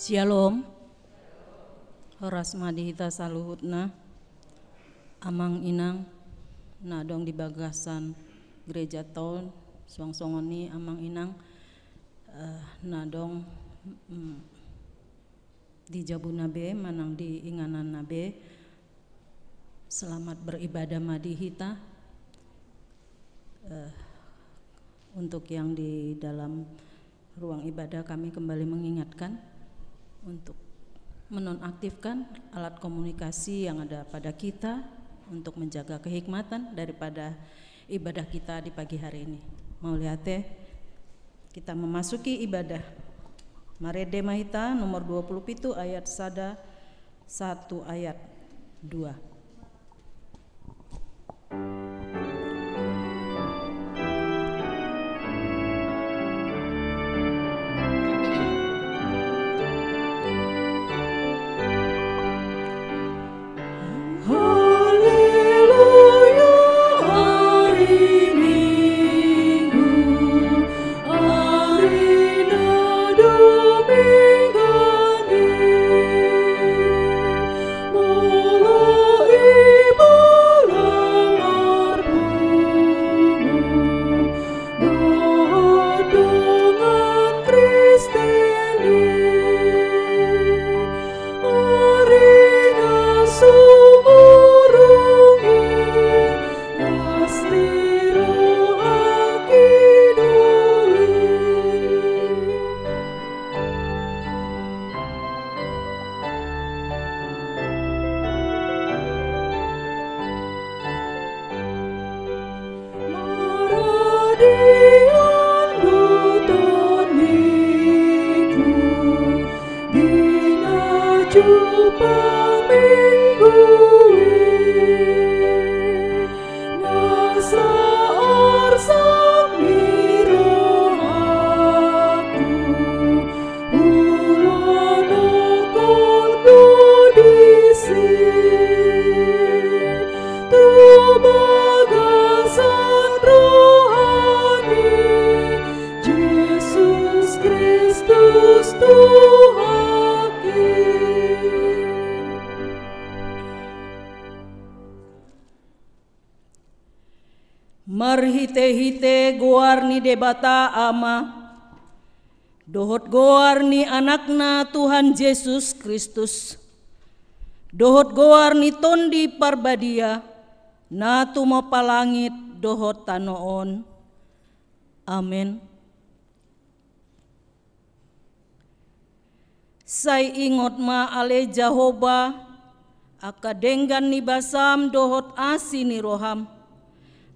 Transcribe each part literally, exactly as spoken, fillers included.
Syalom. Horas ma di hita saluhutna, amang inang na adong di bagasan gerejata on, suang songon i amang inang, eh, na adong, mm, di jabuna be manang di ingananna be. Selamat beribadah ma di hita. Eh, untuk yang di dalam ruang ibadah, kami kembali mengingatkan untuk menonaktifkan alat komunikasi yang ada pada kita untuk menjaga kehikmatan daripada ibadah kita di pagi hari ini. Mauliate, kita memasuki ibadah. Marende ma hita, nomor dua puluh pitu ayat sada, satu ayat dua. Haleluya, hari Minggu, hari na dumenggan i, molo iba la marpungu dohot dongan Kristen i, ari na sumurung i, las ni rohangki doli. Maradian do tondingku di na jumpang Minggu i, nasa arsak ni rohangku, ulaon ongkot do disi tu bagasan roha ni Jesus Kristus Tuhanki. Marhitehite goar ni Debata Ama, dohot goar ni Anakna Tuhan Jesus Kristus, dohot goar ni Tondi Parbadia, na tumompa langit dohot tano on. Amen. Sai ingot ma ale Jahowa, angka denggan ni basam dohot asi ni roham,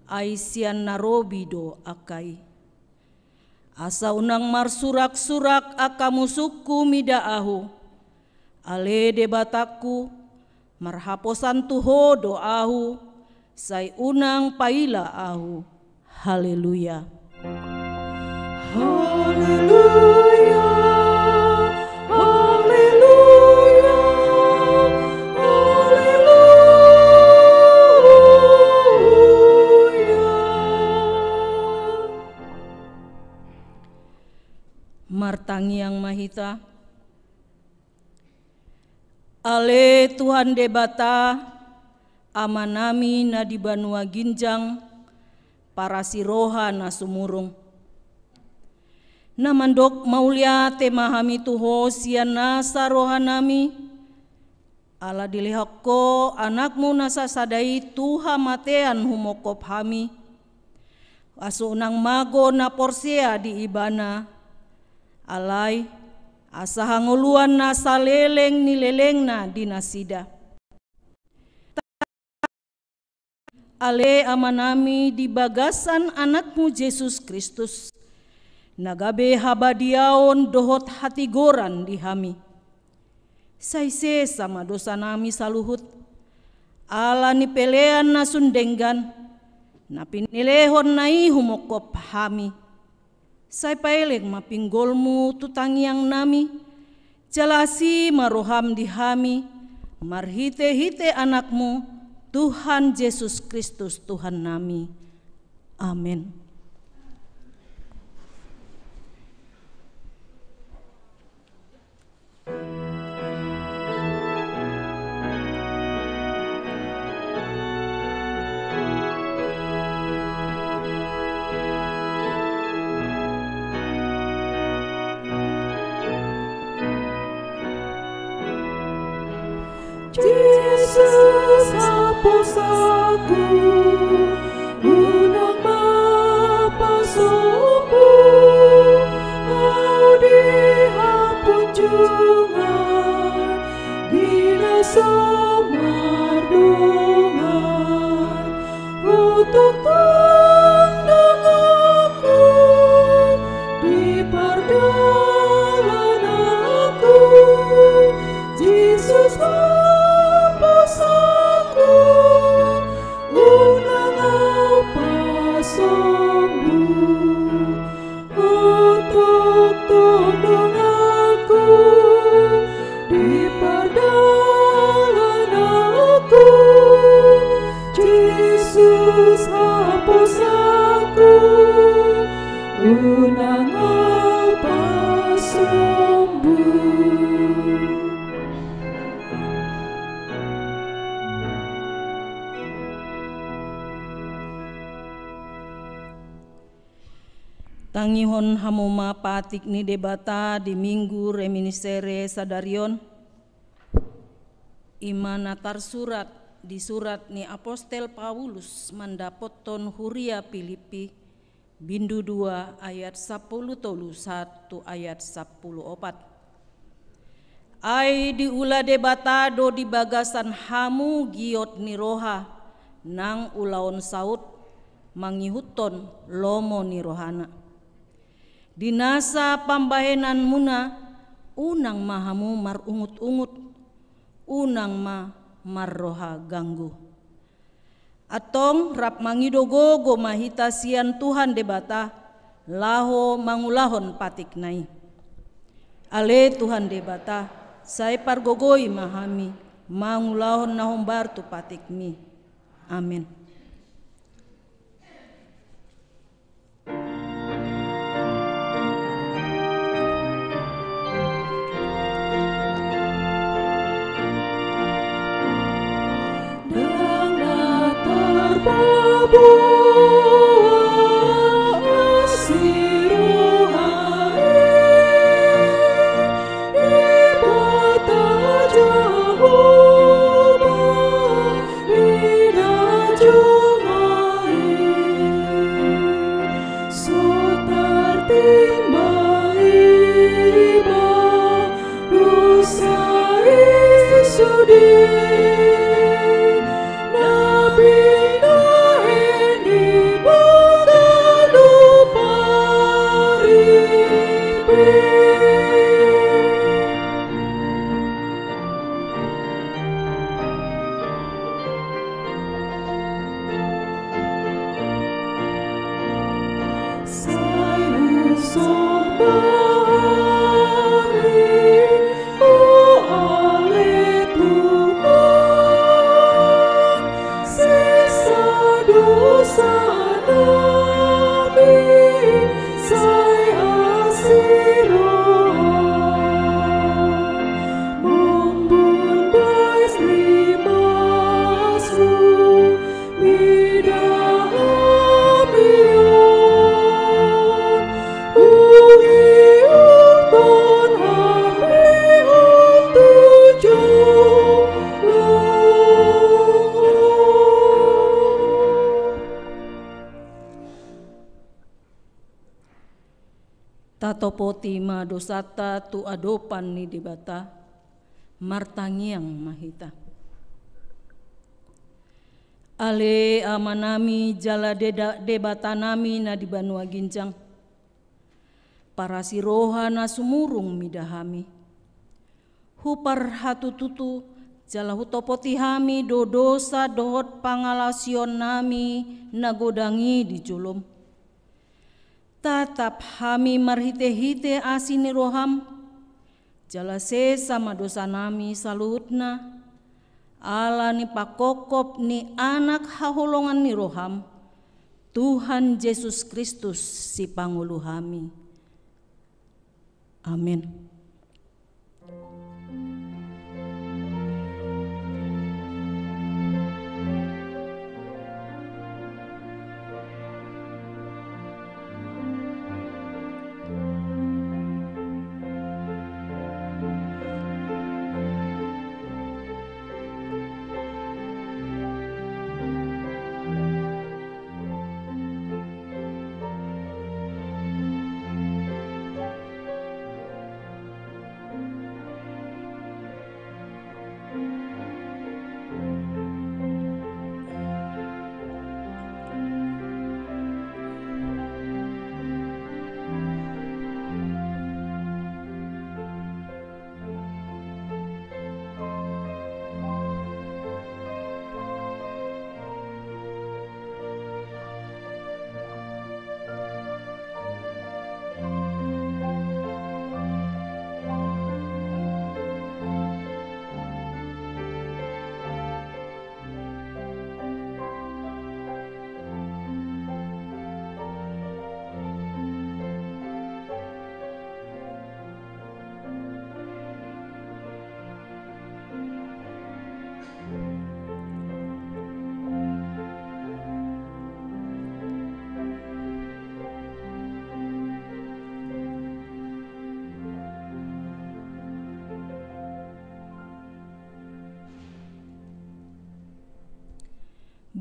ai sian na robi do angka i. Asa unang marsuraksurak angka musungku mida ahu, ale Debatangku, marhaposan tu Ho do ahu, sai unang paila ahu. Haleluya. Haleluya. Haleluya. Haleluya. Martangiang ma hita. Ale Tuhan Debata, Amanami na di banua ginjang, parasi roha na sumurung. Na mandok mauliate ma hami tu Ho sian nasa rohanami, ala dilehon Ho Anakmu na sasada i tu hamatean humongkop hami, asa unang mago na porsea di Ibana, alai asa hangoluan na saleleng ni lelengna di nasida. Ale Amanami, di bagasan Anakmu Jesus Kristus, na gabe habadiaon dohot hatigoran di hami, sai sesa ma dosanami saluhut, ala ni pelean na sun denggan, na pinelehonNa i humongkop hami. Sai paelek ma pinggolMu tu tangiangnami, jala asi ma rohaM di hami, marhitehite Anakmu, Tuhan Jesus Kristus Tuhannami. Amen. Jesus haposanku, unang ma pasombu, au di hapunjungan ni na so mardongan. Hutongtong donganku di pardalananku, Jesus haposanku, unang au pasombu. Hutongtong donganku di pardalananku, Jesus haposanku, unang au pasombu. Tangihon hamu ma patik ni Debata di Minggu Reminiscere sadari on. I ma na tarsurat di surat ni Apostel Paulus mandapothon huria Pilippi, bindu dua ayat sampulu tolu sahat tu ayat sampulu opat. Ai diula Debata do di bagasan hamu giot ni roha nang ulaon saut mangihuthon lomo ni rohana. Di nasa pambahenanmuna unang ma hamu marungutungut, unang ma marroha ganggu. Antong rap mangido gogo ma hita sian Tuhan Debata, laho mangulahon patikna i. Ale Tuhan Debata, sai pargogoi ma hami mangulahon na hombar tu patikmi. Amen. Tatopoti ma dosanta tu adopan ni Debata, martangiang ma hita. Ale Amanami jala Deda-, Debatanami na di banua ginjang, parasi roha na sumurung mida hami. Huparhatututu jala hutopoti hami do dosa dohot pangalaosionnami na godang i di jolom. Tatap hami marhitehite asi ni roham, jala sesa ma dosanami saluhutna, ala ni pangkophop ni Anak haholongan ni roham, Tuhan Jesus Kristus, Sipangolu hami. Amen.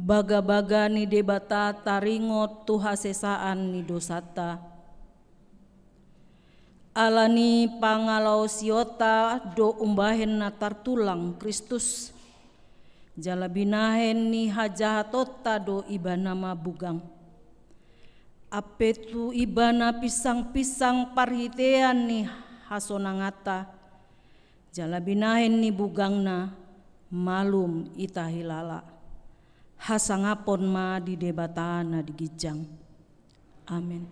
Bagabaga ni Debata taringot tu hasesaan ni dosanta. Ala ni pangalaosionta do umbahen na tartulang Kristus, jala binahen ni hajahatonta do Ibana mabugang. Ampe tu Ibana pinsangpinsang parhitean ni hasonanganta, jala binahen ni bugangna malum ita hilala. Hasangapon ma di Debata na di ginjang. Amen.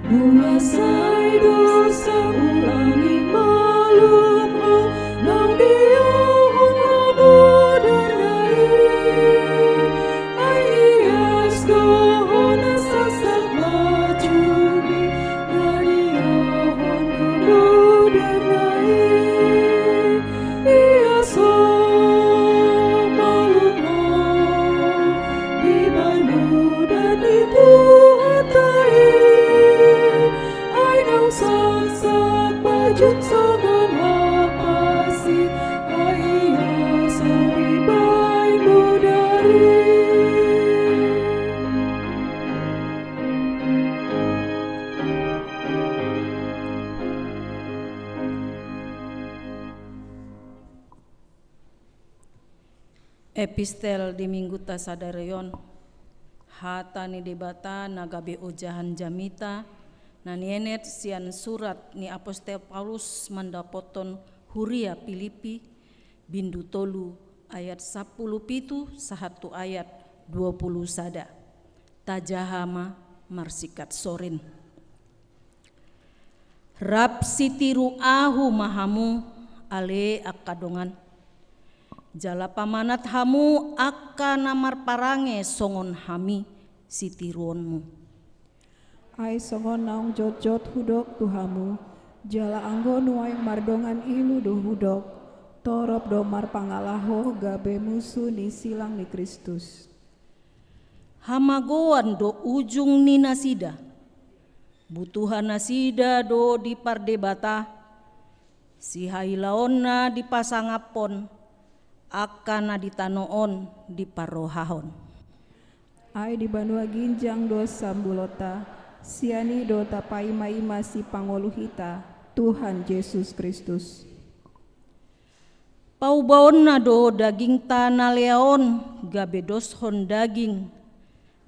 Nunga sai do saulani malum ho, naung diahon ho modar na i. Ai ias do ho na sasak majubi, na diahon ho modar na i. Ias ho malum ho dibahen modar ni Tuhanta i. Ai naung sasak pajut songon hapasi, ai ias ho dibahen modar i. Epistel di Mingguta sadari on, hata ni Debata na gabe ojahan jamita, na nienet sian surat ni Apostel Paulus mandapothon huria Pilipi, bindu tolu, ayat sampulu pitu sahat tu ayat dua pulu sada. Tajaha ma marsingkat sorin. Rap sitiru ahu ma hamu, ale angka dongan. Jala pamanat hamu angka na marparange songon hami sitiruonmu. Ai songon naung jotjot hudok tu hamu, jala anggo nuaeng mardongan ilu do hudok, Torop do marpangalaho gabe musu ni silang ni Kristus. Hamagoan do ujung ni nasida. Butuhan nasida do dipardebata, sihailaonna dipasangaphon, angka na di tano on diparrohahon. Ai di banua ginjang do sambulonta, sian i do tapaimaima sipangolu hita, Tuhan Jesus Kristus. Paubaonna do dagingta na lea on gabe doshon daging,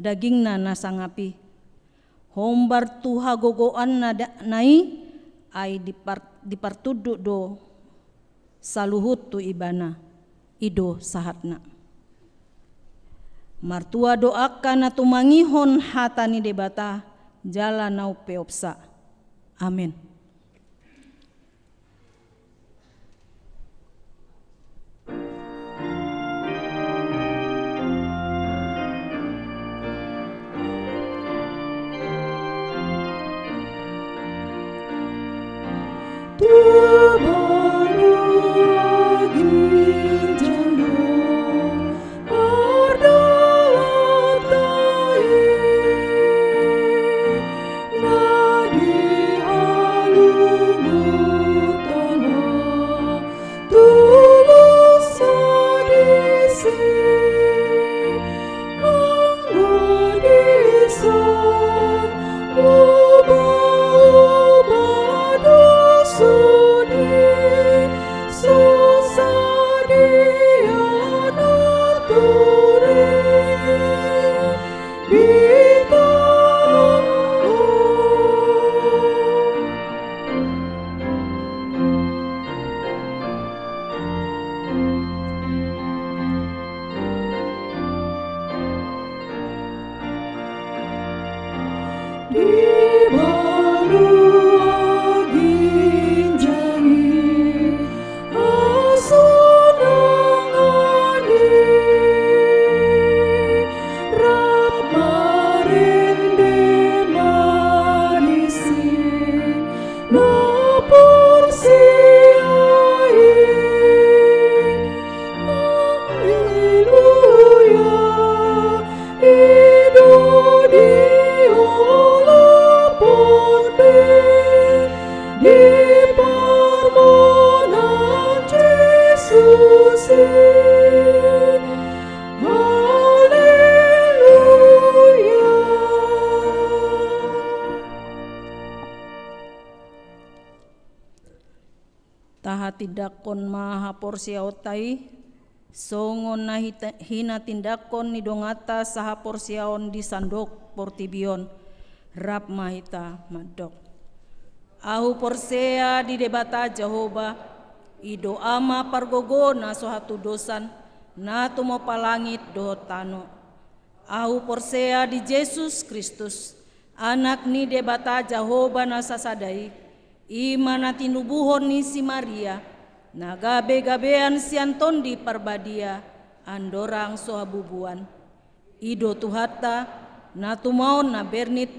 dagingna na sangap i. Hombar tu hagogoanna da-, na i, ai dipar-, dipartunduk do saluhut tu ibana, i do sahatna. Martua do angka na tumangihon hata ni Debata, jala na umpeopsa. Amen. Tahatindanghon ma haporseaonta i, songon na hita-, hinatindanghon ni donganta sahaporseaon di sandok portibi on, rap ma hita mandok. Ahu porsea di Debata Jahowa, i do Ama pargogo na so hatudosan, na tumompa langit dohot tano. Ahu porsea di Jesus Kristus, Anak ni Debata Jahowa na sasada i, i ma na tinubuhon ni si Maria, na gabe gabean sian Tondi Parbadia, andorang so habubuan. I do Tuhanta, na tumaon na bernit,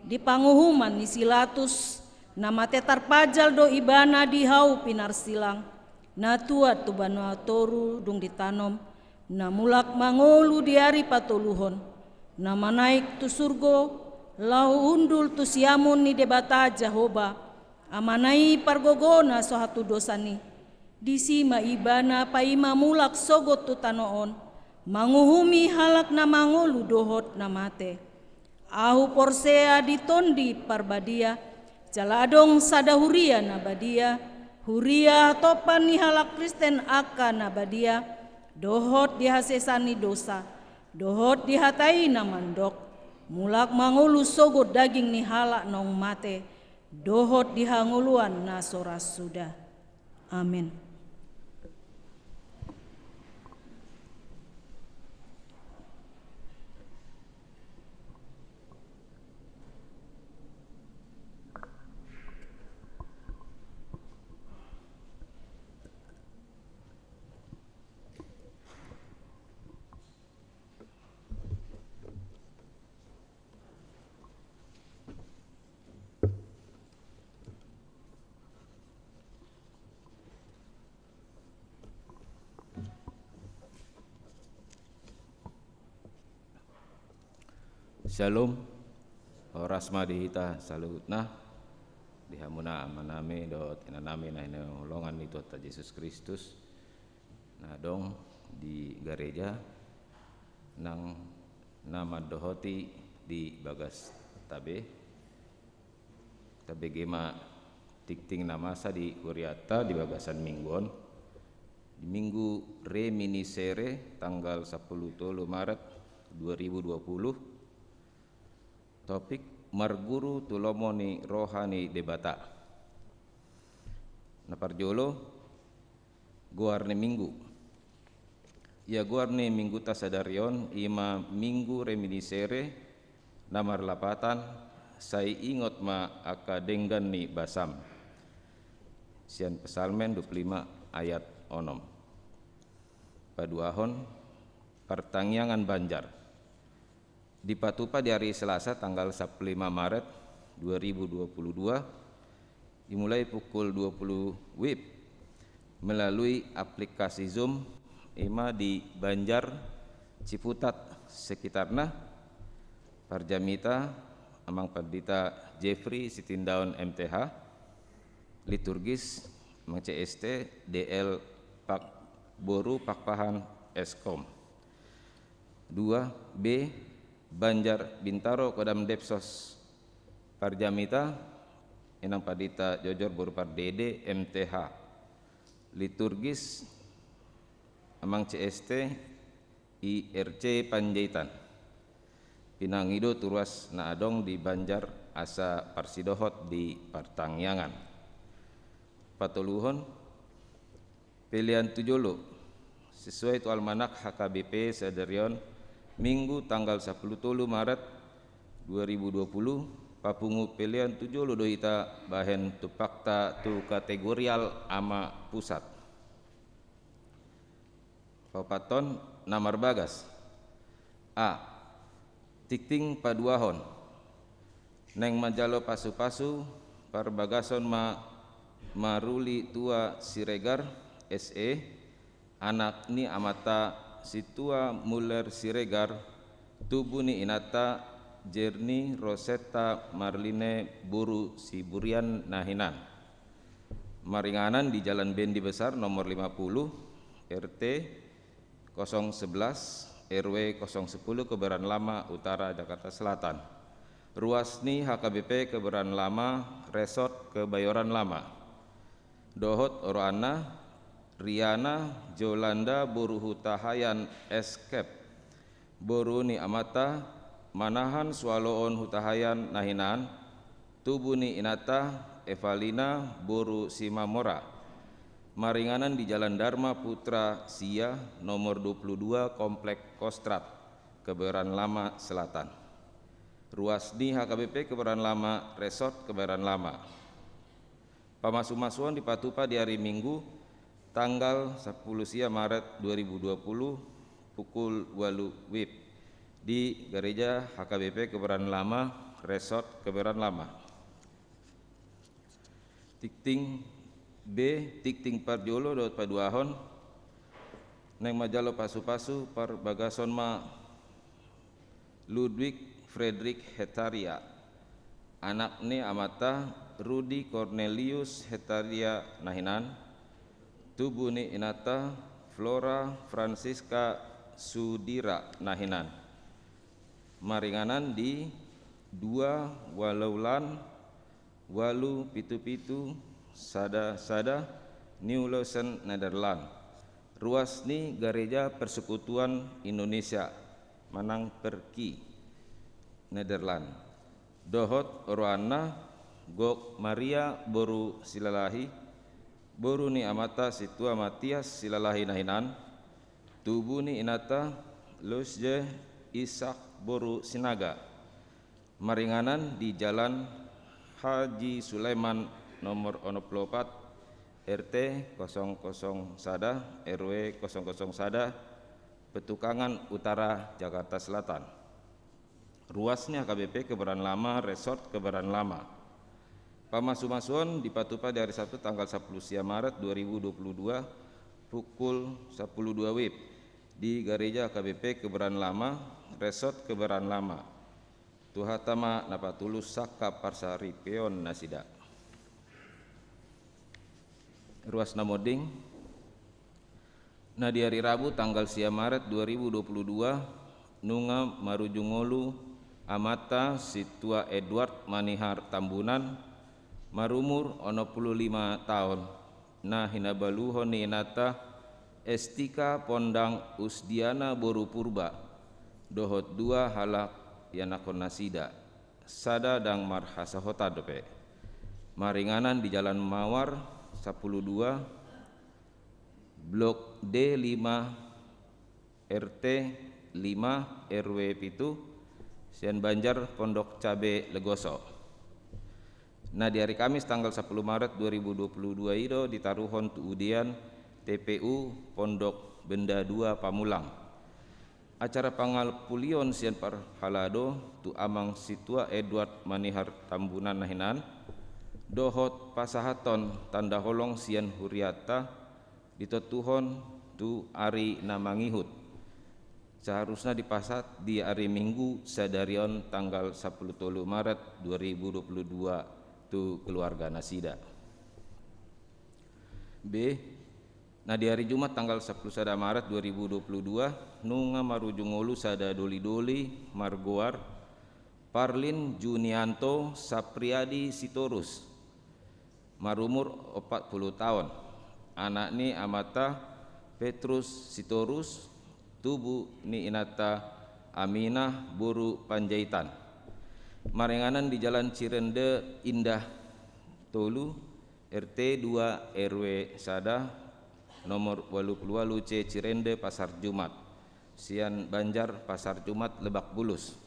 di panguhuman ni si Latus, na mate tarpajal do ibana di hau pinarsilang, na tuat tu banua toru dung ditanom, na mulak mangolu di ari patoluhon, na manaek tu surgo, laho hundul tu siamun ni Debata Jahowa, Amana i pargogo na so hatudosan i. Disi ma ibana paima mulak sogot tu tano on, manguhumi halak na mangolu dohot na mate. Ahu porsea di Tondi Parbadia, jala adong sada huria na badia, huria hatompa ni halak Kristen angka na badia, dohot di hasesaan ni dosa, dohot di hata i na mandok, mulak mangolu sogot daging ni halak naung mate, dohot di hangoluan na so ra suda. Amen. Shalom. Horas ma di hita saluhutna, di hamuna amanami dohot inanami na hinaholongan ni Tuhanta Jesus Kristus, na adong di gareja nang na mandohoti di bagasta be. Tabege ma tingting na masa di huriata di bagasan minggu on. Di minggu Reminiscere tanggal sampulu tolu Maret dua ribu dua puluh, topik: Marguru tu lomo ni roha ni Debata. Na parjolo, goar ni minggu. Ia goar ni mingguta sadari on i ma Minggu Reminiscere, na marlapatan: Sai ingot ma angka denggan ni basam. Sian Psalmen dua puluh lima ayat onom. Paduahon: Partangiangan Banjar. Dipatupa di ari Selasa tanggal sampulu lima Maret dua ribu dua puluh dua, dimulai pukul dua puluh wib melalui aplikasi Zoom, i ma di Banjar, Ciputat sekitarna. Parjamita Amang Pandita Jeffrey Sitindaon M T H, liturgis Amang C S T D L Pak Boru Pakpahan S Kom. Dua B, Banjar Bintaro Kodam Depsos. Parjamita Inang Pandita Jojor Boru Pardede M T H, liturgis Amang C S T I R C Panjaitan. Pinangido tu ruas na adong di Banjar asa parsidohot di partangiangan. Patoluhon: Pelean tu jolo. Sesuai tu almanak H K B P sadari on, Minggu tanggal sampulu tolu Maret dua ribu dua puluh, papungu pelean tu jolo do hita bahen tumpakta tu kategorial ama pusat. Paopathon na marbagas. A. Tingting paduahon. Naeng manjalo pasupasu parbagason ma Maruli Tua Siregar, S E, anak ni amanta Sintua Muller Siregar, tubu ni inanta Jerni Rosetta Marline boru Siburian na hinan. Maringanan di Jalan Bendi Besar nomor lima puluh, R T kosong sebelas, R W kosong sepuluh, Kebayoran Lama Utara, Jakarta Selatan. Ruas ni H K B P Kebayoran Lama, Resort Kebayoran Lama. Dohot oroanna: Riana Jolanda boru Hutahaean, S K E P, boru ni amanta Manahan Sualoon Hutahaean na hinan, tubu ni inanta Evalina boru Simamora. Maringanan di Jalan Dharma Putra sia, nomor dua puluh dua, Komplek Kostrad, Kebayoran Lama Selatan. Ruas ni H K B P Kebayoran Lama, Resort Kebayoran Lama. Pamasumasuon dipatupa di ari Minggu tanggal sampulu sia Maret dua ribu dua puluh, pukul ualu wib, di Gareja H K B P Kebayoran Lama, Resort Kebayoran Lama. Tingting B, tingting parjolo dohot paduahon, naeng manjalo pasupasu parbagason ma Ludwig Friedrich Hetaria, anak ni amanta Rudi Cornelius Hetaria na hinan, tubu ni inanta Flora Francisca Sudira na hinan. Maringanan di dua ualuualu ualu pitu pitu sada sada, Nieuwleusen, Nederland. Ruas ni Gareja Persekutuan Indonesia manang Perki, Nederland. Dohot oroanna: Gok Maria boru Silalahi, boru ni amanta Sintua Matias Silalahi na hinan, tubu ni inanta Loesje Ishak boru Sinaga. Maringanan di Jalan Haji Sulaiman nomor onom pulu opat, R T kosong kosong sada, R W kosong kosong sada, Petukangan Utara, Jakarta Selatan. Ruas ni H K B P Kebayoran Lama, Resort Kebayoran Lama. Pamasumasuon dipatupa di ari Sabtu tanggal sampulu sia Maret dua ribu dua puluh dua, pukul sampulu dua wib, di Gareja H K B P Kebayoran Lama, Resort Kebayoran Lama. Tuhanta ma na patulus sangkap parsaripeon nasida. Ruas na monding. Na di ari Rabu tanggal sia Maret dua ribu dua puluh dua, nunga marujung ngolu amanta Sintua Edward Manihar Tambunan, marumur onom pulu lima taon, na hinabaluhon ni inanta Estika Pondang Usdiana boru Purba, dohot dua halak ianakhon nasida, sada ndang marhasohotan dope. Maringanan di Jalan Mawar sampulu dua, Blok D lima, R T lima, R W pitu, sian Banjar Pondok Cabe Legoso. Na di ari Kamis tanggal sampulu Maret dua ribu dua puluh dua i do ditaruhon tu udean T P U Pondok Benda dua Pamulang. Acara pangalpulion sian parhalado tu Amang Sintua Edward Manihar Tambunan na hinan, dohot pasahathon tanda holong sian hurianta, ditontuhon tu ari na mangihut. Saharusna dipasahat di ari Minggu sadari on tanggal sampulu tolu Maret dua ribu dua puluh dua tu keluarga nasida. B. Na di ari Jumat tanggal sampulu sada Maret dua ribu dua puluh dua, nunga marujung ngolu sada doli-doli margoar Parlin Junianto Sapriadi Sitorus, marumur opat pulu taon, anak ni amanta Petrus Sitorus, tubu ni inanta Aminah boru Panjaitan. Maringanan di Jalan Cirende Indah tolu, R T dua, R W sada, nomor walu pulu walu C Cirende Pasar Jumat, sian Banjar Pasar Jumat Lebak Bulus.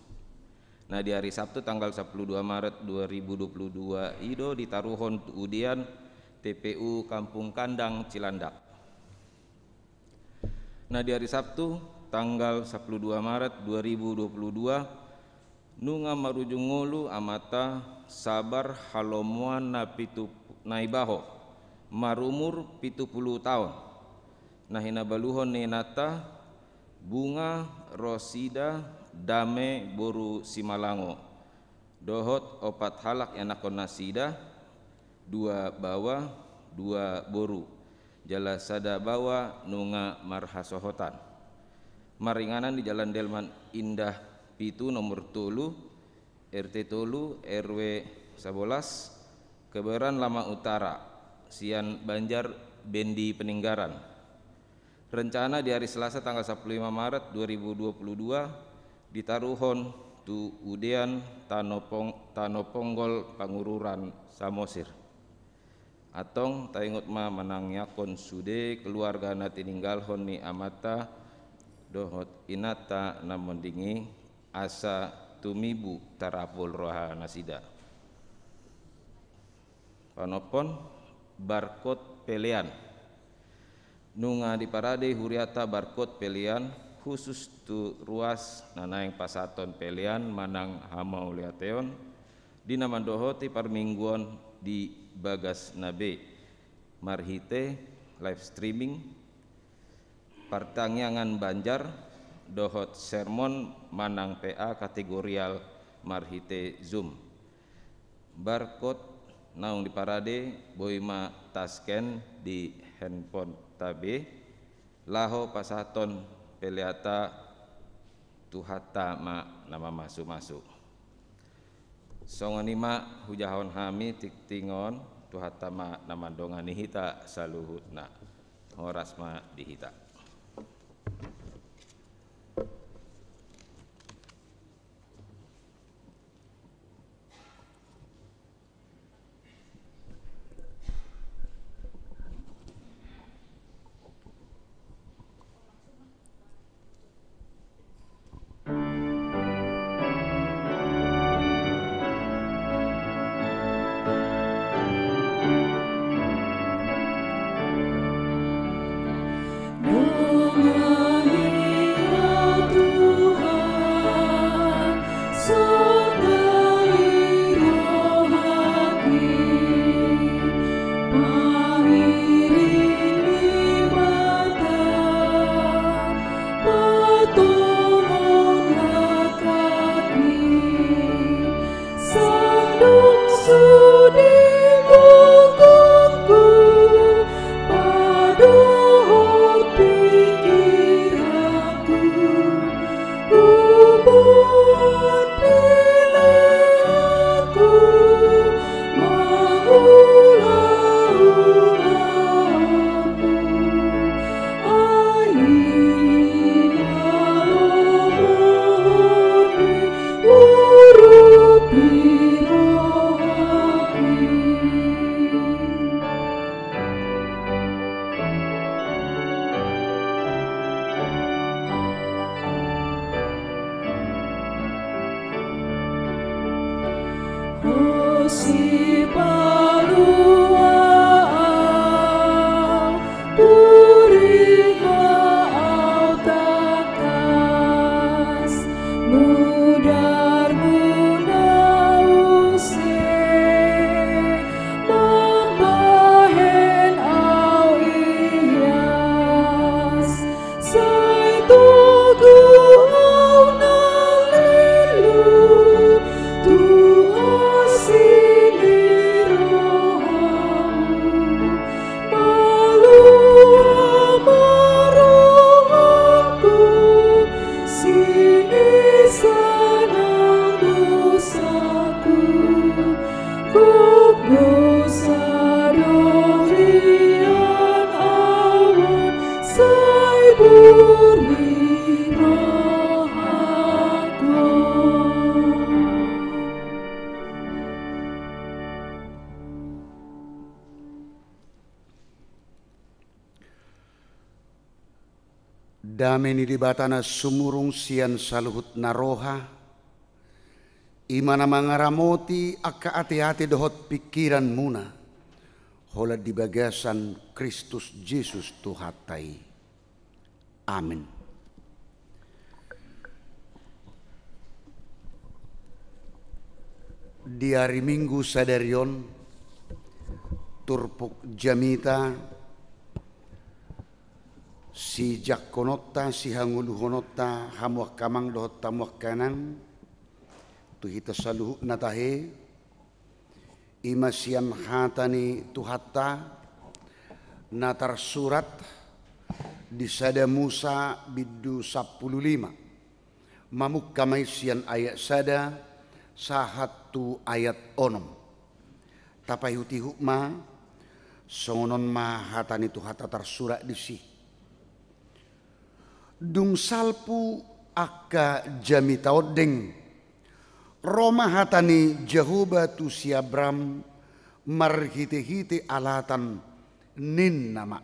Na di ari Sabtu tanggal sampulu dua Maret dua ribu dua puluh dua i do ditaruhon tu udean T P U Kampung Kandang Cilandak. Na di ari Sabtu tanggal sampulu dua Maret dua ribu dua puluh dua, nunga marujung ngolu amanta Sabar Halomoan na pitu Naibaho, marumur pitu pulu taon, na hinabaluhon ni inanta Bunga Rosida Dame boru Simalango, dohot opat halak ianakhon nasida, dua baoa, dua boru, jala sada baoa nunga marhasohotan. Maringanan di Jalan Delman Indah pitu nomor tolu, R T tolu, R W sabolas, Kebayoran Lama Utara, sian Banjar Bendi Peninggaran. Rencana di ari Selasa tanggal sampulu lima Maret dua ribu dua puluh dua ditaruhon tu udean Tano Pong-, Tano Ponggol Pangururan Samosir. Antong taingot ma manangiangkon sude keluarga na tininggalhon ni amanta dohot inanta na monding i, asa tumibu tarapul roha nasida. Panompon, barkot pelean. Nunga diparade hurianta barkot pelean khusus tu ruas na naeng pasahathon pelean manang hamauliateon di na mandohoti parmingguon di bagasna be, marhite live streaming, partangiangan Banjar, dohot sermon manang P A kategorial marhite Zoom. Barkot naung diparade boi ma ta-scan di handphoneta be, laho pasahathon peleanta. Tuhanta ma na mamasumasu. Songon i ma hujahahon hami tingting on, Tuhanta ma na mandongani hita saluhutna. Horas ma di hita. Sipalua au, puri ma au tangkas, mudarmu na use mambahen au ias. Sai togu au na leleng tu asi ni rohamu. Palua ma rohangku sian nang dosaku. Gok dosa do hian au on, sai puri rohangku. Dame ni Debata na sumurung sian saluhut na roha, i ma na mangaramoti angka ateate dohot pingkiranmuna, holan di bagasan Kristus Jesus Tuhanta i. Amen. Di ari Minggu sadari on, turpuk jamita, sijangkononta, sihangoluhononta, hamu angka amang dohot hamu angka inang, tu hita saluhutna tahe, i ma sian hata ni Tuhanta, na tarsurat di Sada Musa bindu sampulu lima. Mamungka ma i sian ayat sada sahat tu ayat onom. Tapaihutihut ma, songon on ma hata ni Tuhanta tarsurat disi. Dung salpu angka jamita ondeng, ro ma hata ni Jahowa tu si Abram marhitehite alatan, ninna ma: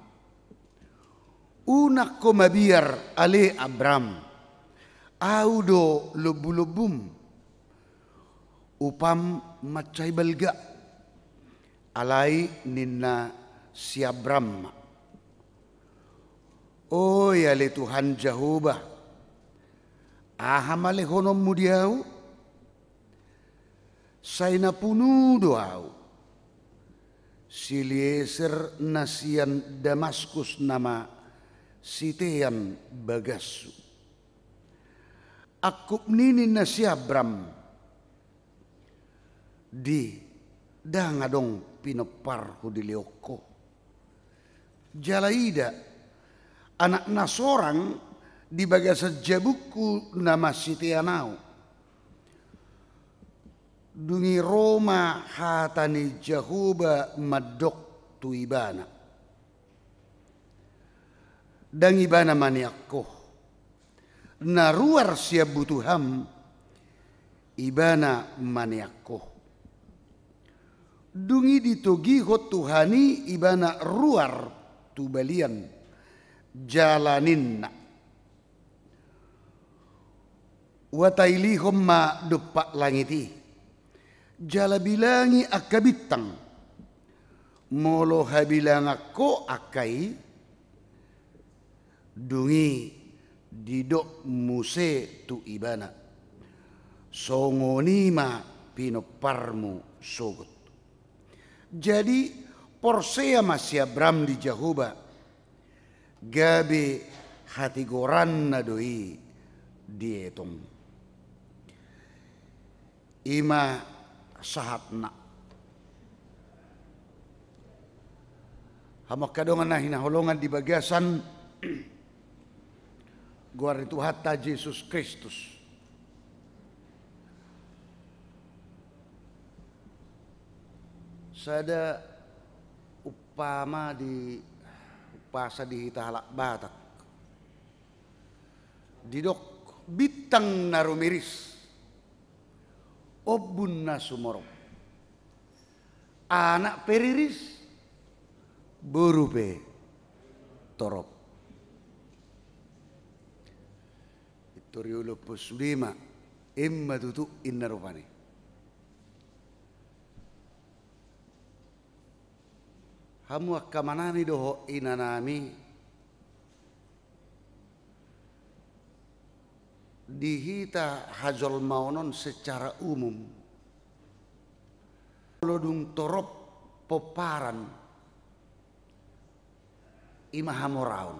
Unang ho mabiar ale Abram, Ahu do lombulombum, upam mansai balga. Alai ninna si Abram ma: Oi ale Tuhan Jahowa, aha ma lehononmu di ahu? Sai na punu do ahu. Si Elieser na sian Damaskus nama sitean bagashu. Angkup ni ninna si Abram: Di, ndang adong pinomparhu dilehon ho. Jala ida, anak na sorang di bagasan jabungku nama sitean ahu. Dung i ro ma hata ni Jahowa mandok tu ibana: Ndang ibana manean ho. Na ruar sian butuham, ibana manean ho. Dung i ditogihon Tuhan i ibana ruar tu balian, jala ninna: Huatailihon ma dompak langit i, jala bilangi angka bintang. Molo habilangan ho angka i, dung i didok muse tu ibana: Songon i ma pinomparmu sogot. Jadi, porsea ma si Abram di Jahowa, gabe hatigoranna do i dietong. I ma sahatna. Hamu angka dongan na hinaholongan di bagasan goar ni Tuhanta Jesus Kristus. Sada umpama di, umpasa di hita halak Batak. Didok bintang na rumiris, ombun na sumorop. Anak pe riris, boru pe torop. Pintor iulahon sude ma, emma tutu inna rupani. Hamu angka amanami dohot inanami, di hita hajolmaon on secara umum, molo dung torop pomparan, i ma hamoraon.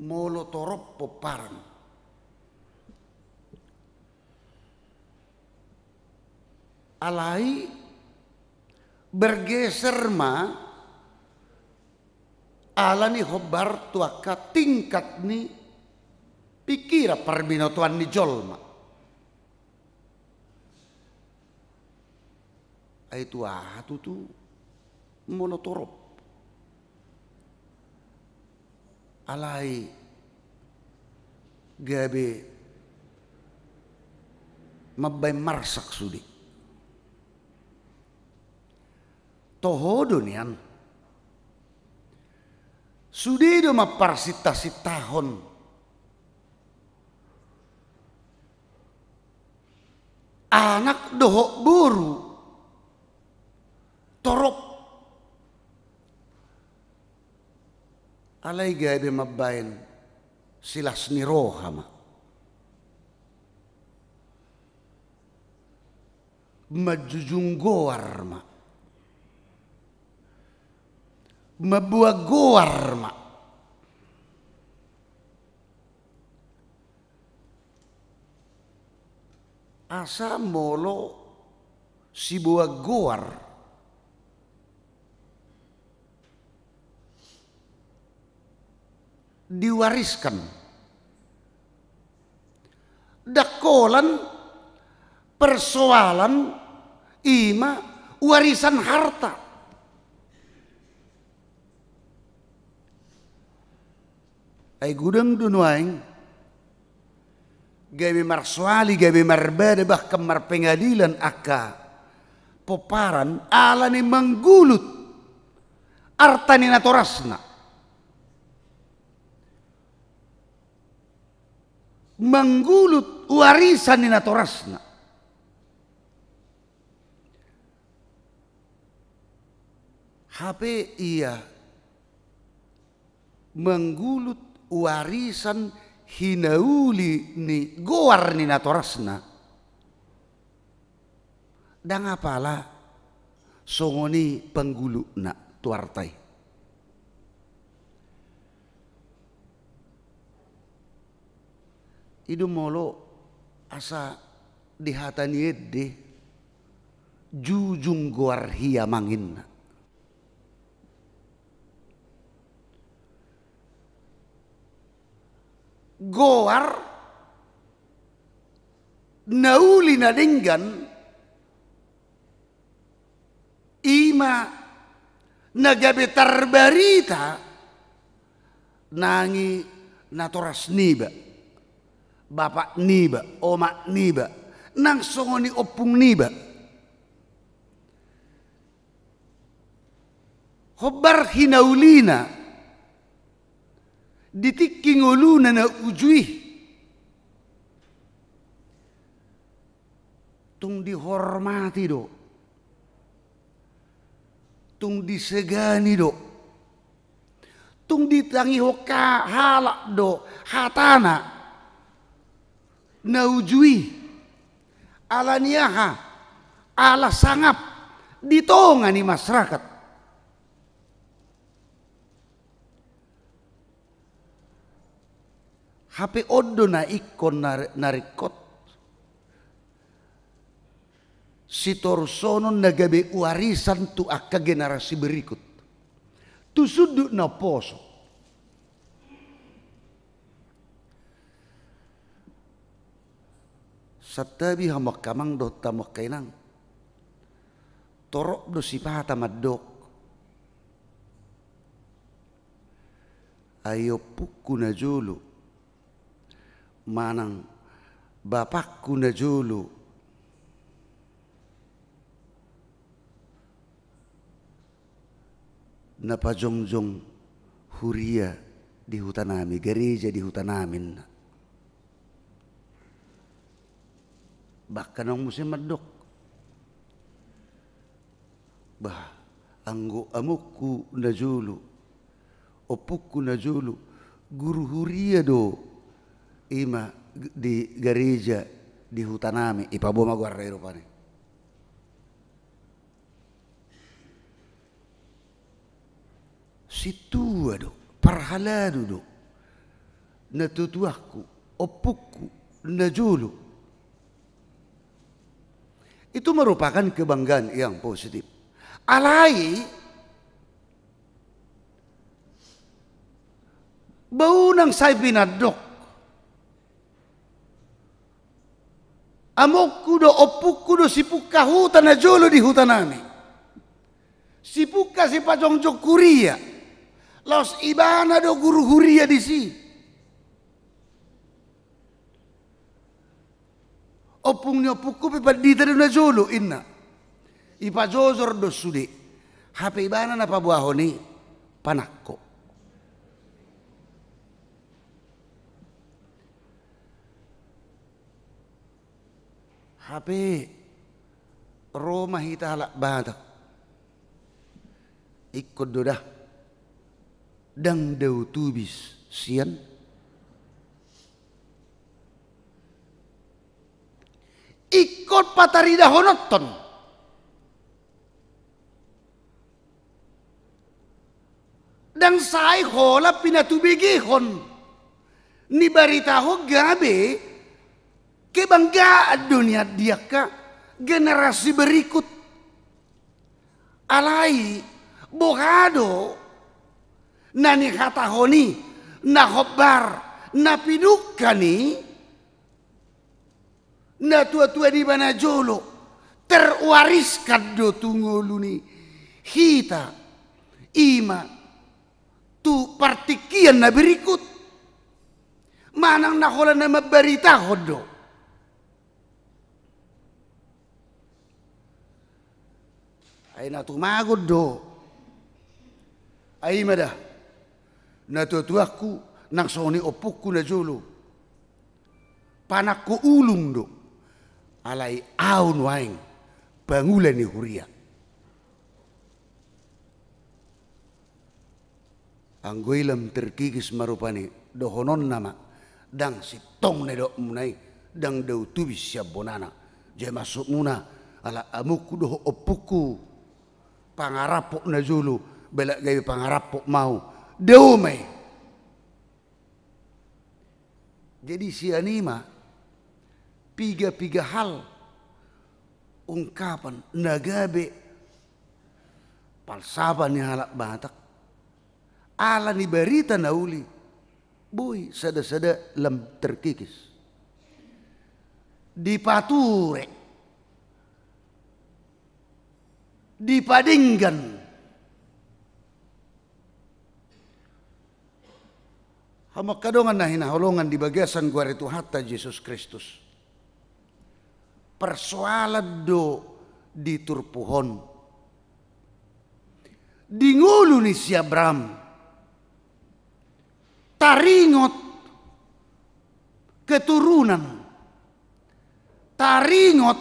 Molo torop pomparan. Alai bergeser ma ala ni hombar tu angka tingkat ni pikiran parbinotoan ni jolma. Ai tu aha tutu molo torop? Alai gabe mambaen marsak sude. Toho do nian. Sude do mamparsintasintahon anak dohot boru torop. Alai gabe mambaen silas ni roha ma. Manjujung goar ma. Mamboan goar ma. Asa molo siboan goar diwariskan. Ndang holan persoalan i ma warisan harta. Ai godang do nuaeng gabe marsoali, gabe marbada, bahkan marpengadilan angka pomparan ala ni manggulut arta ni natorasna, manggulut warisan ni natorasna. Hape ia manggulut warisan hinauli ni goar ni natorasna. Ndang apala songon i panggulutna tu arta i. I do molo asa di hata ni ende, jujung goar hiamang inna. Goar na uli na denggan, i ma na gabe tarbarita nang i natoras niba, bapak niba, omak niba, nang songon i ompung niba. Hombar hinaulina di tingki ngoluna na uju i, tung dihormati do, tung disegani do, tung ditangihon halak do hatana na uju i. Ala ni aha? Ala sangap di tonga ni masyarakat. Hape on do na ingkon na, na ringkot sitorusonon na gabe warisan tu angka generasi berikut, tu sundut na umposo. Santabi hamu angka amang dohot hamu angka inang. Torop do sipata mandok, ai ompungku na jolo manang bapakku na jolo na pajongjong huria di hutanami, gareja di hutanami, ninna. Bahkan adong muse mandok, Bah, anggo amongku najolo, ompungku najolo, guru huria do, ima g-, di gareja di hutanami, ipaboa ma goarna i rupani. Sintua do, parhalado do, natuatuangku, ompungku najolo. Itu merupakan kebanggaan yang positif. Alai, ba unang sai pinandok. Amongku do, ompungku do sipungka huta najolo di hutanami. Sipungka sipajongjong huria. Laos ibana do guru huria disi. Ompung ni ompungku pe pandita do najolo, inna. Ipajojor do sude. Hape ibana na paboahon i panangko. Hape ro ma hita halak Batak. Ingkon do da. Ndang dao tubis sian. Ingkon pataridahononton. Ndang sai holan pinatubegehon. Nibaritahon gabe kebanggaan do nian di angka generasi berikut. Alai, boha do na nihatahon i, na hombar, na pinungka ni natuatua niba najolo, terwariskan do tu ngolu ni hita, ima tu partingkian na berikut. Manang na holan na mambaritahon do. Ai na tumagon do. Ai ima da. Natuatuangku nang songon i ompungku najolo. Panangko ulung do. Alai ahu nuaeng pangula ni huria. Anggo i lam terkikis ma rupani, dohononna ma, ndang sintong na didokmuna i, ndang dao tubis sian bonana. Jadi maksudmuna, ala amongku dohot ompungku, pangaraphon najolo, balak gabe pangaraphon ma ahu, dao ma i. Jadi sian i ma, piga-piga hal, ungkapan, na gabe, palsapat ni halak Batak, ala ni barita na uli, boi sada-sada lam terkikis. Dipature, dipadenggan. Hamu angka dongan na hinaholongan di bagasan goar ni Tuhanta Jesus Kristus. Persoalan do di turpuk on. Di ngolu ni si Abraham. Taringot keturunan. Taringot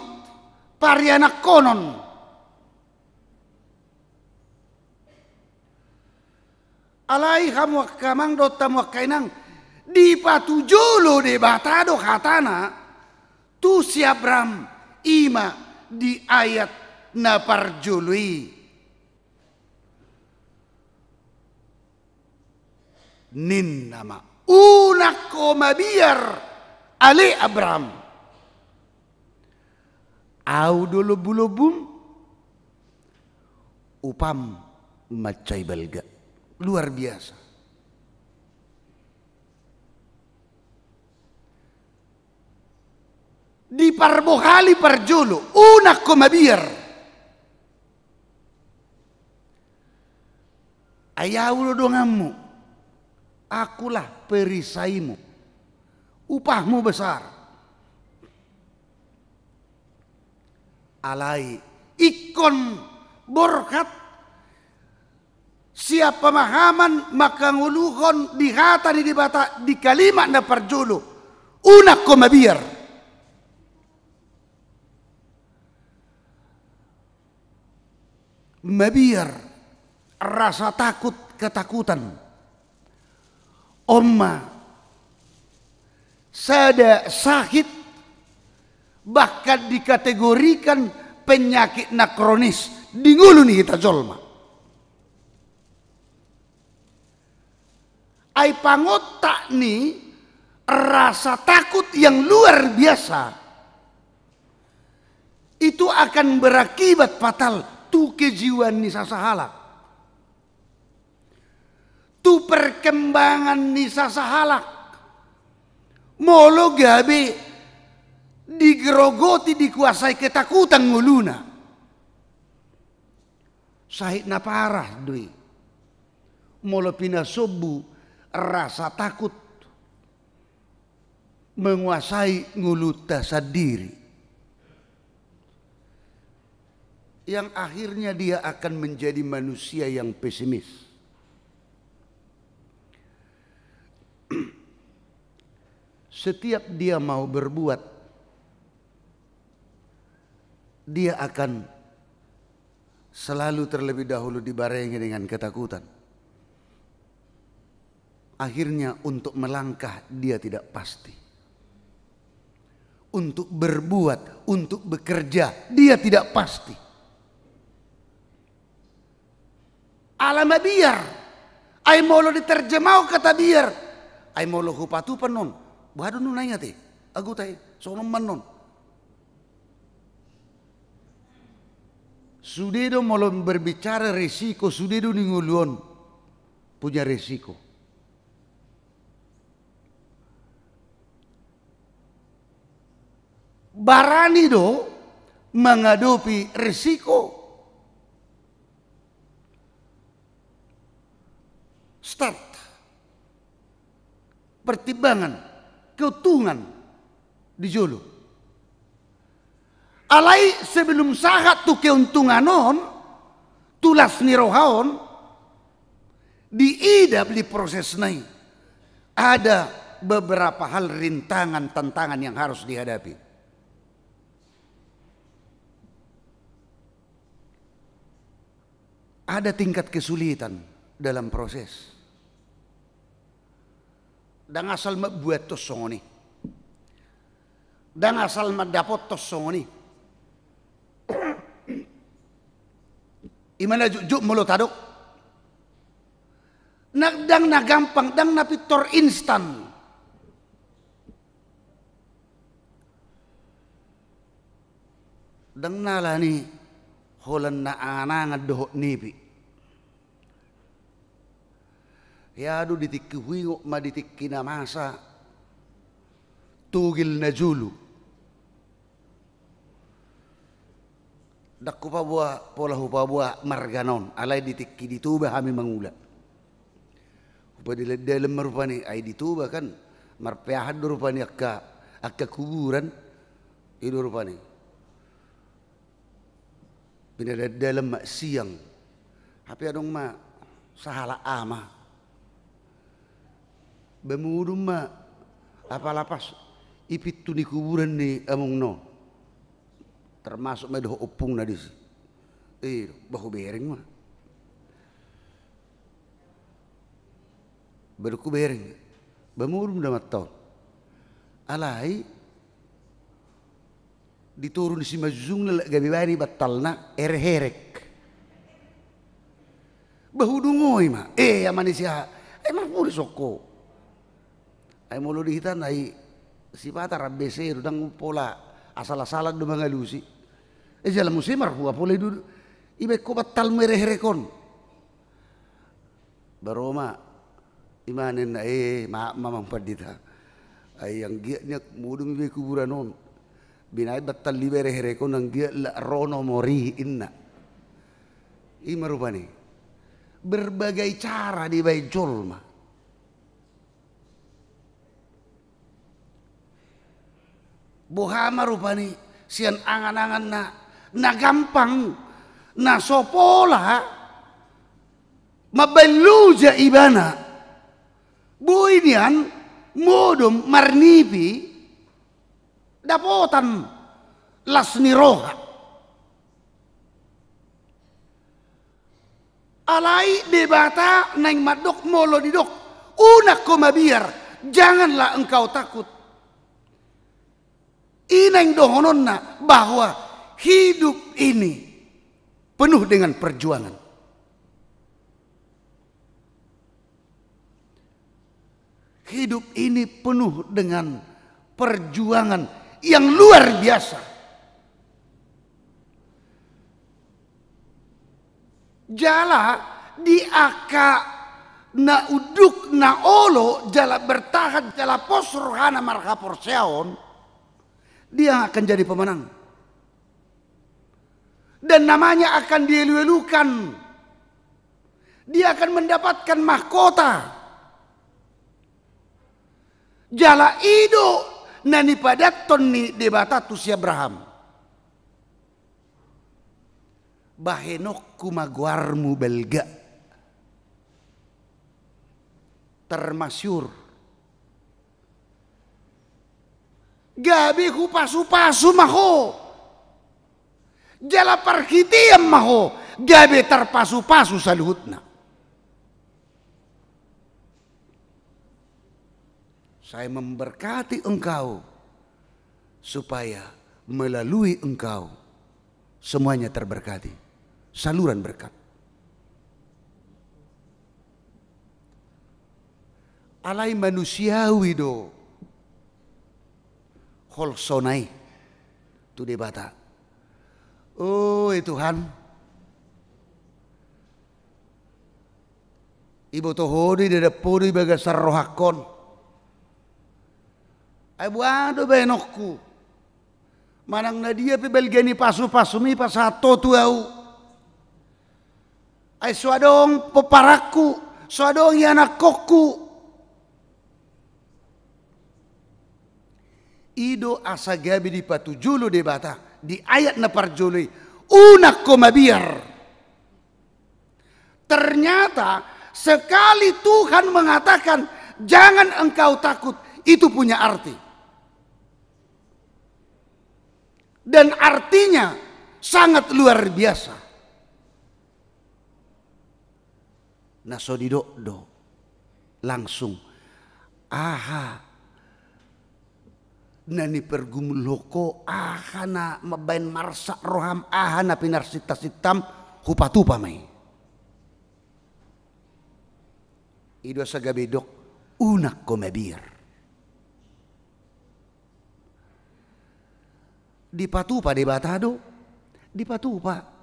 parianakhonon. Alai hamu angka amang dohot hamu angka inang, dipatujolo Debata do hatana tu si Abraham, ima di ayat na parjolo i. Ninna ma, unang ho mabiar ale Abraham. Ahu do lombulombum, upam mansai balga. Luar biasa. Diparbohali parjolo, unang ho mabiar. Ai ahu do donganmu, akulah perisaimu, upahmu besar. Alai ingkon borhat sian pemahaman mangkangoluhon di hata ni Debata di kalimat na parjolo, unang ho mabiar. Mabiar rasa takut, ketakutan. On ma sada sahit, bahkan dikategorikan penyakit na kronis di ngolu ni hita jolma. Ai pangontak ni rasa takut yang luar biasa itu akan berakibat fatal tu kejiwaan ni sasahalak, tu perkembangan ni sasahalak. Molo gabe digerogoti, dikuasai ketakutan ngoluna. Sahit na parah do i molo pinasombu rasa takut menguasai ngolunta sandiri, yang akhirnya dia akan menjadi manusia yang pesimis. Setiap dia mau berbuat, dia akan selalu terlebih dahulu dibarengi dengan ketakutan. Akhirnya, untuk melangkah dia tidak pasti. Untuk berbuat, untuk bekerja, dia tidak pasti. Ala mabiar. Ai molo diterjemahon kata biar, ai molo hupatupa annon, boha do annon na ingat i? Agu tai, songon on ma annon. Sude do molo berbicara resiko, sude do di ngolu on punya resiko. Barani do mangadopi resiko. Start. Pertimbangan, keuntungan di jolo. Alai sebelum sahat tu keuntungan on, tu las ni roha on, diida di prosesna i ada beberapa hal, rintangan, tantangan yang harus dihadapi. Ada tingkat kesulitan dalam proses. Ndang asal ma buat tos songon i. Ndang asal ma dapot tos songon i. I ma na jotjot molo tadok. Na, ndang na gampang, ndang na pintor instan. Ndang na alani holan na angan-angan dohot nipi. Ia do di tingki huingot ma di tingki na masa, togel na jolo. Ndang hupaboa, pola hupaboa margana on, alai di tingki di Toba hami mangula. Hupadelan-delan ma rupani, ai di Toba kan marpeahan do rupani angka, angka kuburan. I do rupani. Pinadalan-dalan ma siang. Hape adong ma sahalak ama. Ba modom ma apala pas i pintu ni kuburan ni amongna on. Termasuk ma i dohot ompungna disi. I do, ba hubereng ma. Ba dung hubereng, ba modom do amanta on. Alai di toru ni simanjujungna lak gabe baen i bantalna erek-erek. Ba hudungoi ma, e, ama ni si aha, ai marpudi songko. Ai molo di hita na i sipata rambese do, ndang pola asal-asalan do mangalusi. E, jala muse marhua pola i do, ibaen ho bantalmu erek-erek on. Ba ro ma, i ma ninna, e, maaf ma amang pandita. Ai anggiat nian modom iba i kuburan on. Binaen bantal niba erek-erek on anggiat lak ro nomor i, ninna. I ma rupani. Berbagai cara dibaen jolma. Boha ma rupani sian angan-angan na, na gampang, na so pola mambaen loja ibana, boi nian modom marnipi dapotan las ni roha. Alai Debata naeng mandok molo didok, "Unang ho mabiar, janganlah engkau takut." I naeng dohononna bahwa hidup ini penuh dengan perjuangan. Hidup ini penuh dengan perjuangan yang luar biasa. Jala di angka na unduk, na olo, jala bertahan, jala pos rohana marhaporseaon, dia akan jadi pemenang. Dan namanya akan dielu-elukan. Dia akan mendapatkan mahkota. Jala i do na nipadathon ni Debata tu si Abraham. Bahenonku ma goarmu balga. Termasyhur. Gabe hupasu-pasu ma ho. Jala parhitean ma ho, gabe tarpasu-pasu saluhutna. Saya memberkati engkau, supaya melalui engkau semuanya terberkati. Saluran berkat. Alai manusiawi do holsona i tu Debata. Oi Tuhan, iboto ho do i, didadap ho do i bagasan rohangkon. Ai boha do bahenonku? Manang na dia pe balga ni pasu-pasum i pasahat ho tu ahu. Ai so adong pomparanku, so adong ianakkonku. I do asa gabe dipatujolo Debata di ayat na parjolo i, unang ho mabiar. Ternyata sekali Tuhan mengatakan, "Jangan engkau takut," itu punya arti. Dan artinya sangat luar biasa. Na so didok do langsung, aha na nipargumulhon ho, aha na mambahen marsak roham, aha na pinarsinta-sintam, hupatupa ma i. I do asa gabe didok, unang ho mabiar. Dipatupa Debata do, dipatupa.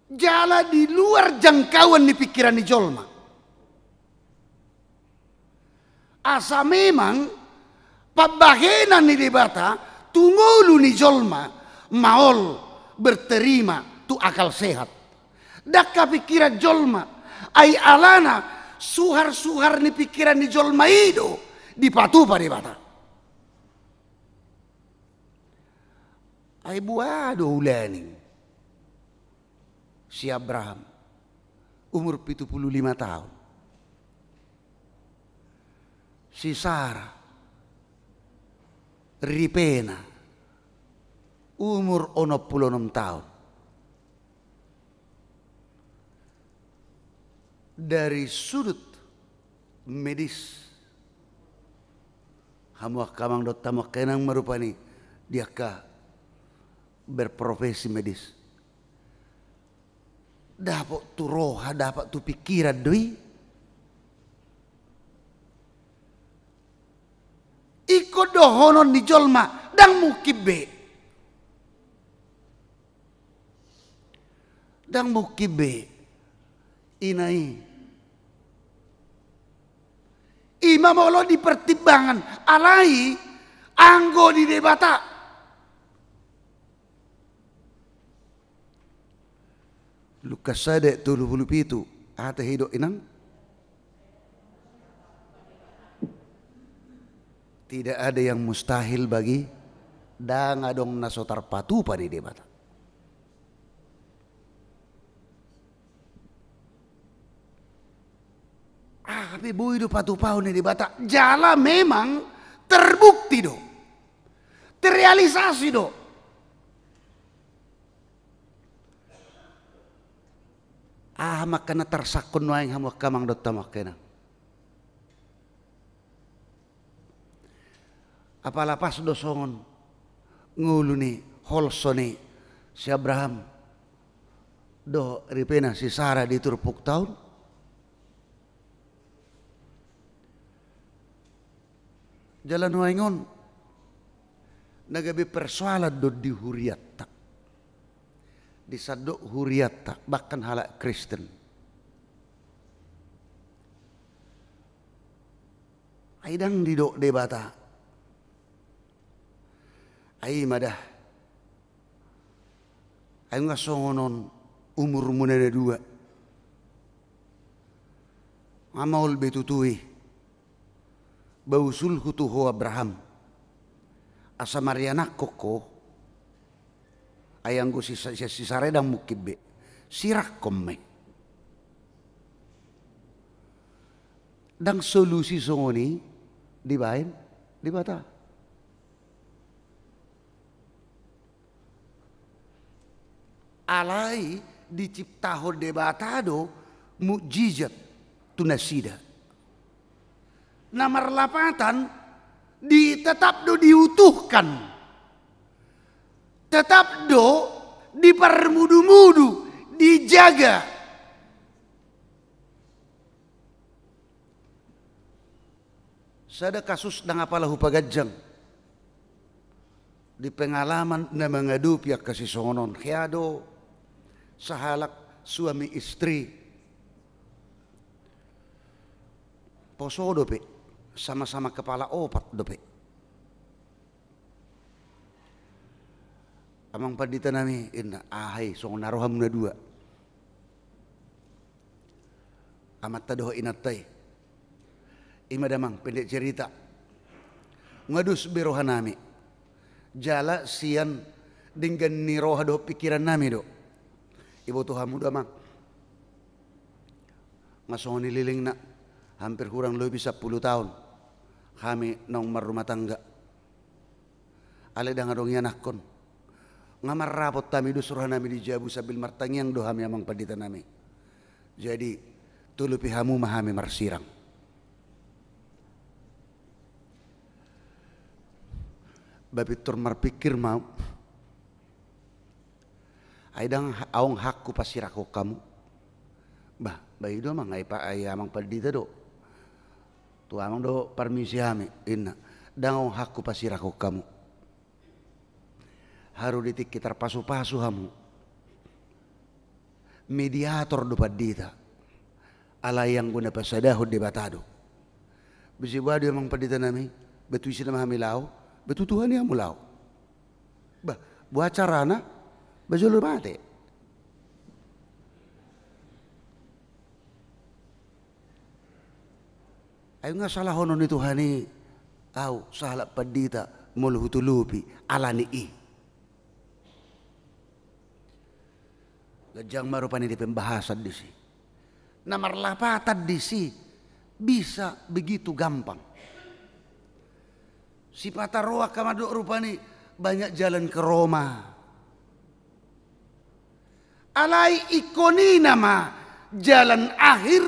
Jala di luar jangkauan ni pikiran ni jolma. Asa memang pambahenan ni Debata tu ngolu ni jolma maol berterima tu akal sehat. Ndang hapikiran jolma, ai alana suhar-suhar ni pikiran ni jolma i do dipatupa Debata. Ai boha do ulaning si Abraham, umur pitu pulu lima taon. Si Sara, ripena, umur onom pulu onom taon. Dari sudut medis, hamu angka amang dohot hamu angka inang ma rupani di angka berprofesi medis. Dapot tu roha, dapot tu pikiran do i. Ingkon dohonon ni jolma, ndang mungkin be. Ndang mungkin be. Ina i. I ma molo di pertimbangan, alai anggo di Debata. Lukas sada tolu pulu pitu, aha tahe didok inang? Tidak ada yang mustahil bagi, ndang adong na so tarpatupa ni Debata. Aha pe boi do patupaon ni Debata, jala memang terbukti do, terrealisasi do. Aha ma angka na tarsangkon nuaeng hamu angka amang dohot hamu angka inang? Apala pas do songon ngolu ni holso ni si Abraham dohot ripena si Sara di turpuk taon? Jala nuaeng on na gabe persoalan do di huriatta, di sandok huriatta, bahkan halak Kristen. Ai ndang didok Debata, ai ma da, ai nga songon on umurmuna na dua. Nga maol be tutu i. Ba usulhu tu ho Abraham, asa marianakhon ho. Ai anggo si, si, si Sara i ndang mungkin be, sirangkon ma i. Ndang solusi songon i dibaen Debata. Alai diciptahon Debata do mukjizat tu nasida. Na marlapatan di, tetap do diutuhkan, tetap do diparmudu-mudu, dijaga. Sada kasus ndang apala hupaganjang di pengalaman na mangadopi angka sisongon on. Hea do sahalak suami istri, poso dope, sama-sama kepala opat dope. Amang pandita nami, inna, aha i songon na ro hamu na dua? Amanta dohot inanta i. I ma damang, pendek cerita, nga dos be roha nami. Jala sian denggan ni roha dohot pikiran nami do. Iboto hamu do amang, nga songon i lelengna, hampir hurang lobi sampulu taon hami naung marrumah tangga. Alai ndang adong ianakhon. Nga marrapot hami, dos roha nami di jabu sambil martangiang do hami amang pandita nami. Jadi tulupi hamu ma hami marsirang. Ba pintor marpikir ma ahu. Ai ndang ha-, adong hakku pasirangkon hamu. Bah, bah i do amang, ai pa-, ai amang pandita do. Tu amang do parmisi hami, inna. Ndang adong hakku pasirangkon hamu. Haru di tingki tarpasu-pasu hamu. Mediator do pandita. Alai anggo na pasadahon Debata do. Bisi boha do amang pandita nami, ba tu ise nama hami laho, ba tu Tuhan i hamu laho. Bah, boha carana, ba jolo mate. Ai nga salahonon ni Tuhan i ahu sahalak pandita molo hutulupi alani i. Ganjang ma rupani di pembahasan disi. Na marlapatan disi bisa begitu gampang. Sipata ro angka mandok rupani banyak jalan ke Roma. Alai ingkon i nama jalan akhir.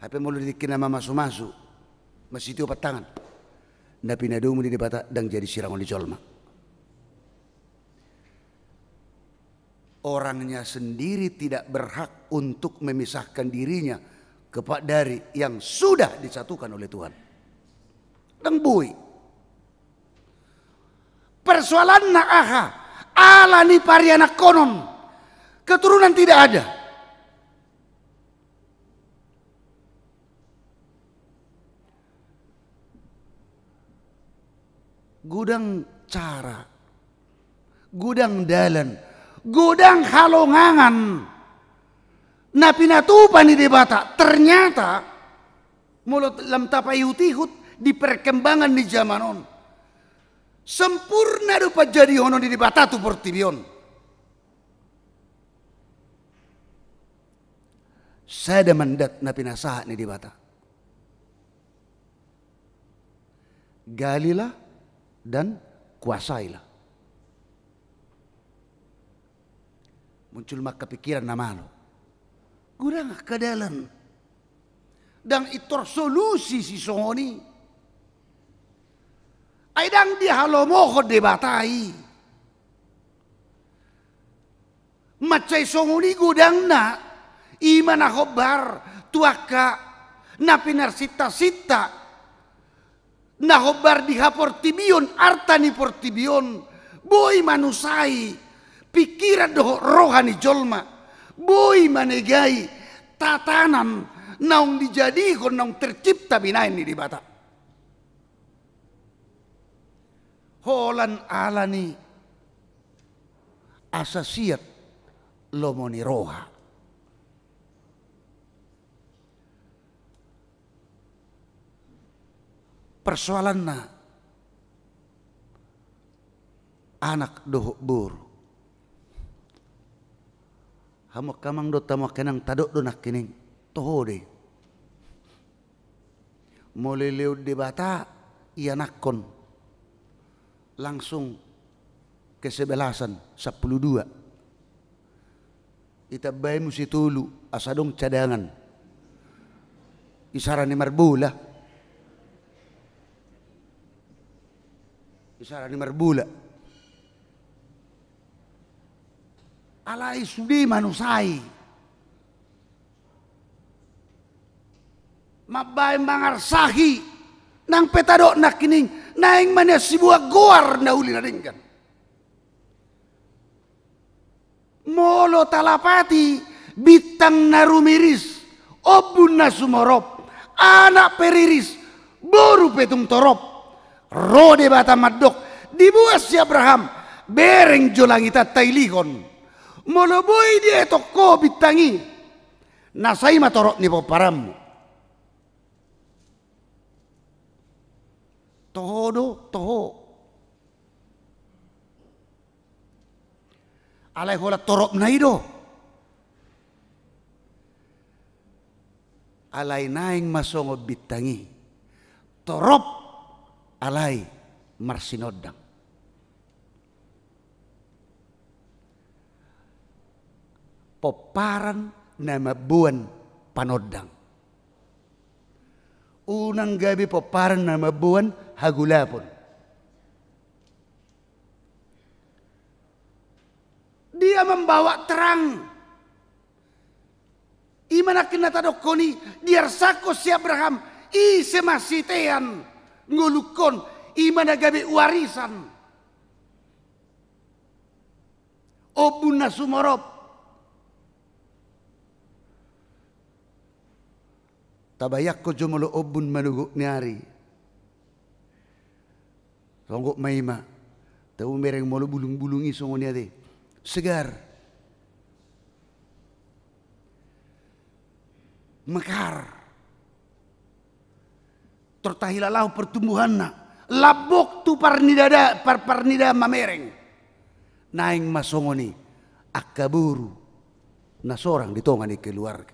Hape molo di tingki na mamasu-masu, masitio pantangan, na pinadomu ni Debata ndang jadi sirangon ni jolma. Orangnya sendiri tidak berhak untuk memisahkan dirinya kepa-, dari yang sudah disatukan oleh Tuhan. Ndang boi. Persoalanna aha? Ala ni parianakhonon. Keturunan tidak ada. Godang cara, godang dalan, godang halongangan na pinatupa ni Debata. Ternyata molo lam tapaihut-ihut di perkembangan ni zaman on, sempurna do panjadihonon ni Debata tu portibi on. Sada mandat na pinasahat ni Debata. Galilah dan kuasailah. Muncul ma angka pikiran na malo. Godang angka dalan. Ndang pintor solusi sisongon i. Ai ndang dihalomohon Debata i. Mansai songon i godangna, i ma na hombar tu angka na pinarsintasinta, na hombar di haportibion, arta ni portibi on, boi manusai pikiran dohot roha ni jolma, boi manegai tatanan naung dijadihon, naung tercipta binahen ni Debata. Holan ala ni asa siat lomo ni roha. Persoalanna anak dohot boru. Hamu angka amang dohot hamu angka inang, tadok do nangkining, toho do i. Molo dilehon Debata ianakhon, langsung kesebelasan, sampulu dua. Itambai muse tolu, asa adong cadangan. Isara ni marbola. Isara ni marbola. Alai sude manusai mambaen mangarsahi, nang pe tadok nangkining, naeng ma nian siboan goar na uli na denggan. Molo talapati bintang na rumiris, ombun na sumorop, anak pe riris, boru pe tung torop. Ro Debata mandok, diboan si Abraham, bereng jo langit an tailihon. Molo boi dietong ho bintang i, nasa i ma torop ni pomparanmu. Toho do, toho. Alai holan toropna i do. Alai naeng ma songon bintang i. Torop alai marsinondang. Pomparan na mamboan panondang. Unang gabe pomparan na mamboan hagolapon. Dia membawa terang. I ma nangkin na tadokkon i, diarsakkon si Abraham, ise ma sitean ngolungkon, i ma na gabe warisan. Ombun na sumorop. Tabayangkon jo molo ombun manogot ni ari. Songgot ma i ma. Tau mereng molo bulung-bulung i songon i ate. Segar. Mekar. Tor tahilala ho pertumbuhanna. Lambok tu parnida, par-, parnida mamereng. Naeng ma songon i angka boru na sorang di tonga ni keluarga.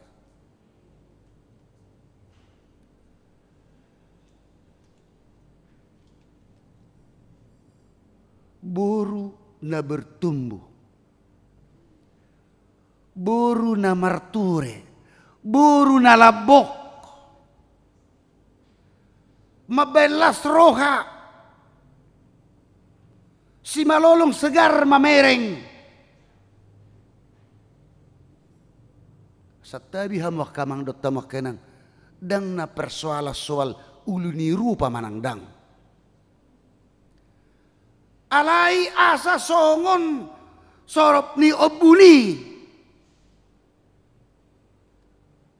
Boru na bertumbuh, boru na marture, boru na lambok, mambaen las roha, simalolong segar mamereng. Santabi hamu angka amang dohot hamu angka inang, ndang na persoalan soal ulu ni rupa manang ndang. Alai asa songon sorop ni ombun i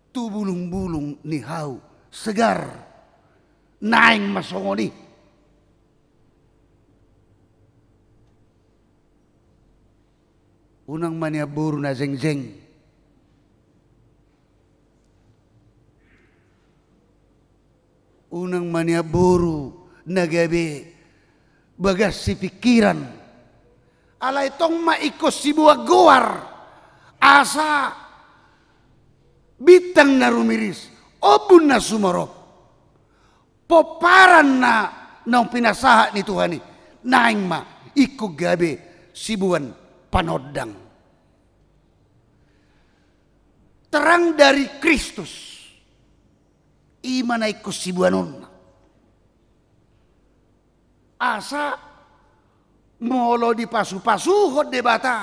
tu bulung-bulung ni hau segar, naeng ma songon i. Unang ma nian boru na jengjeng. Unang ma nian boru na gabe bagas sipingkiran. Alai tong ma ingkon siboan goar, asa bintang na rumiris, ombun na sumorop, pomparan na naung pinasahat ni Tuhan i, naeng ma ingkon gabe siboan panondang. terang dari Kristus. I ma na ingkon siboanonna. Asa molo dipasupasuhon Debata,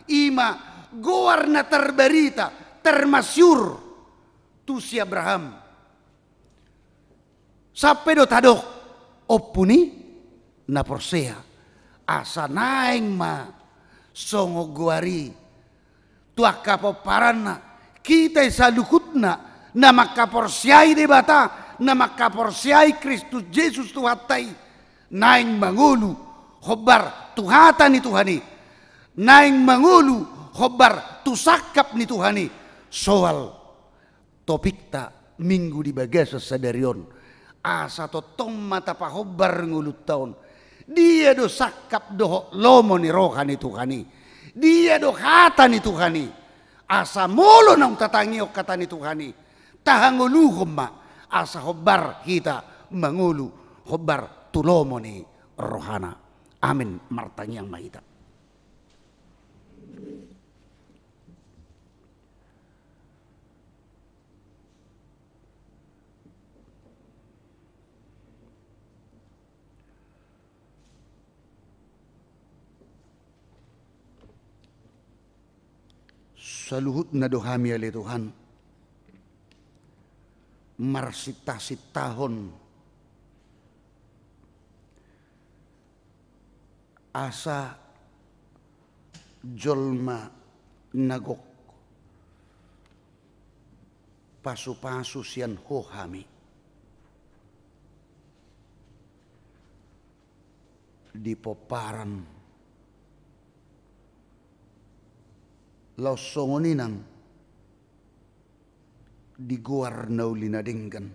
i ma goar na terbarita, termasyhur tu si Abraham. Sampe do tadok, ompu ni na porsea. Asa naeng ma songon goar i tu angka pomparanna, hita i saluhutna na mangkaporseai Debata, na mangkaporseai Kristus Jesus Tuhanta i, naeng mangolu hombar tu hata ni Tuhan i, naeng mangolu hombar tu sangkap ni Tuhan i, soal topikta Minggu di bagasan sadari on. Asa tongtong ma tapahombar ngolunta on. Dia do sangkap dohot lomo ni roha ni Tuhan i? Dia do hata ni Tuhan i? Asa molo naung tatangihon hata ni Tuhan i, tahangoluhon ma, asa hombar hita mangolu hombar tu lomo ni rohana. Amin. Martangiang ma hita. Saluhutna do hami, ale Tuhan, marsintahsintahon asa jolma na gok pasupasu sian Ho hami di pomparan, laos songon i nang di goar na uli na denggan.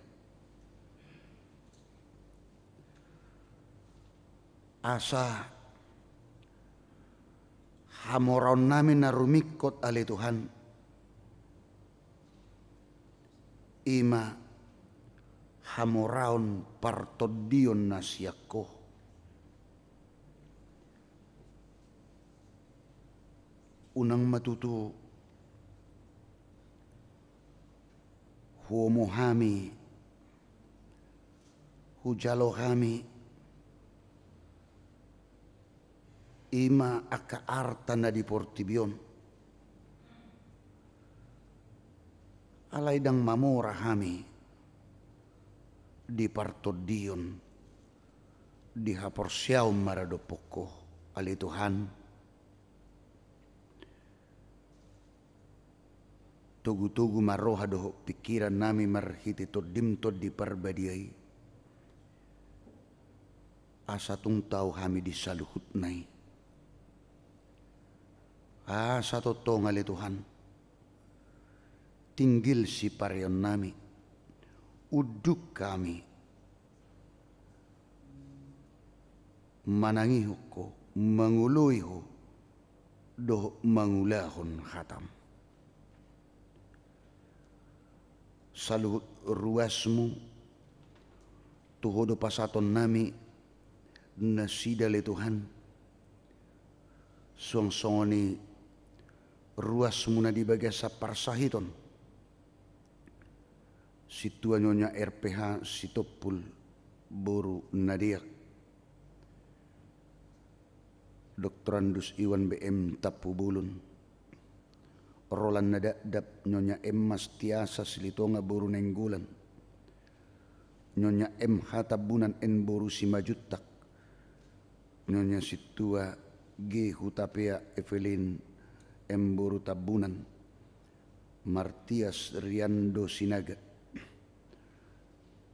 Asa hamoraonnami na rumingkot, ale Tuhan, i ma hamoraon partondion na sian Ho. Unang ma tutu huomo hami, hujalo hami, i ma angka arta na di portibi on. Alai ndang mamora hami di partondion, di haporseaon maradophon Ho, ale Tuhan. Togutogu ma roha dohot pingkirannami marhite Tondim Tondi Parbadia i, asa tung tau hami di saluhutna i. Asa tongtong, ale Tuhan, tinggil sipareonnami, unduk hami manangihon Ho, mangoloi Ho, dohot mangulahon hatam. Saluhut ruasmu tu Ho do pasahatonnami nasida, ale Tuhan, suang songon i ruasmu na di bagasan parsahiton. Sintua Nyonya R P H Sitompul boru Nadeak, Doktorandus Iwan B M Tampubolon, Rolan Nadapdap Nyonya M Mastiasa Silitonga boru Nainggolan, Nyonya M H Tambunan N boru Simanjuntak, Nyonya Sintua G Hutapea Evelyn M boru Tambunan, Martias Riando Sinaga,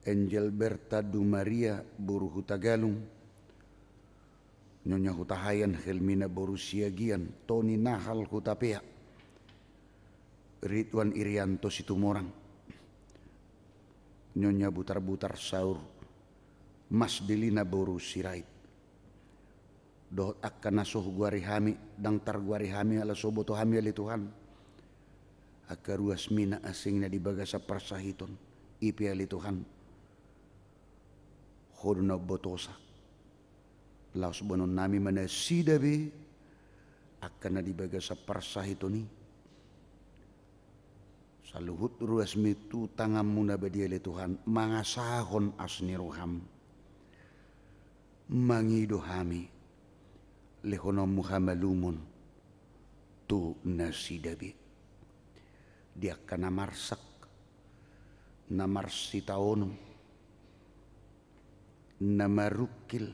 Angel Berta Dumaria boru Hutagalung, Nyonya Hutahaean Helmina boru Siagian, Toni Nahal Hutapea, Ridwan Irianto Situmorang, Nyonya Butarbutar Saur, Mas Delina boru Sirait. Dohot angka na so hugoari hami, ndang targoari hami ala so huboto hami, ale Tuhan. Angka ruasmi na asing na di bagasan parsahiton i pe, ale Tuhan, Ho do na umbotosa. Laos boanonnami ma nasida be, angka na di bagasan parsahiton i, Saluhut ruasmi tu tanganmu na badia ale Tuhan, mangasahon asi ni roham, mangido hami lehononmu hamalumon tu nasida be. Di angka na marsak, na marsitaonon, na marungkil,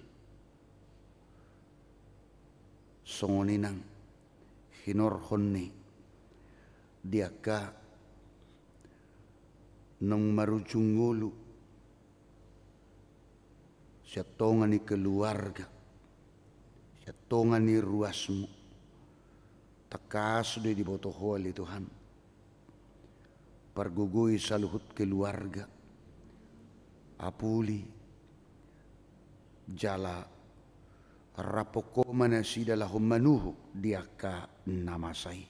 songon i nang hinorhon ni di angka naung marujung ngolu, sian tonga ni keluarga, sian tonga ni ruasmu, tangkas do i diboto Ho ale Tuhan. Pargogoi saluhut keluarga, apuli, jala raphon Ho ma nasida laho manuhuk di angka na masa i.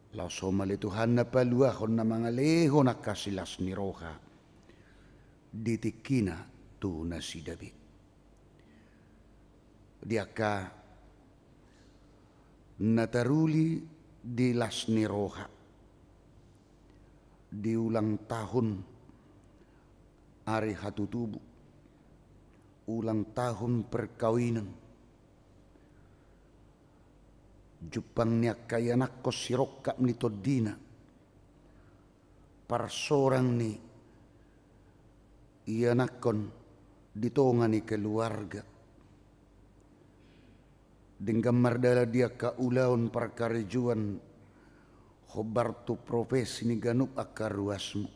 Laos Ho ma ale Tuhan na paluahon, na mangalehon angka silas ni roha di tingkina tu nasida be. Di angka na taruli di las ni roha, di ulang tahun ari hatutubu, ulang tahun perkawinan, jumpang ni angka ianakhon sirongkap ni tondina, parsorang ni ianakhon di tonga ni keluarga. Denggan mardalan di angka ulaon parkarejoan, hombar tu profesi ni ganup angka ruasmu.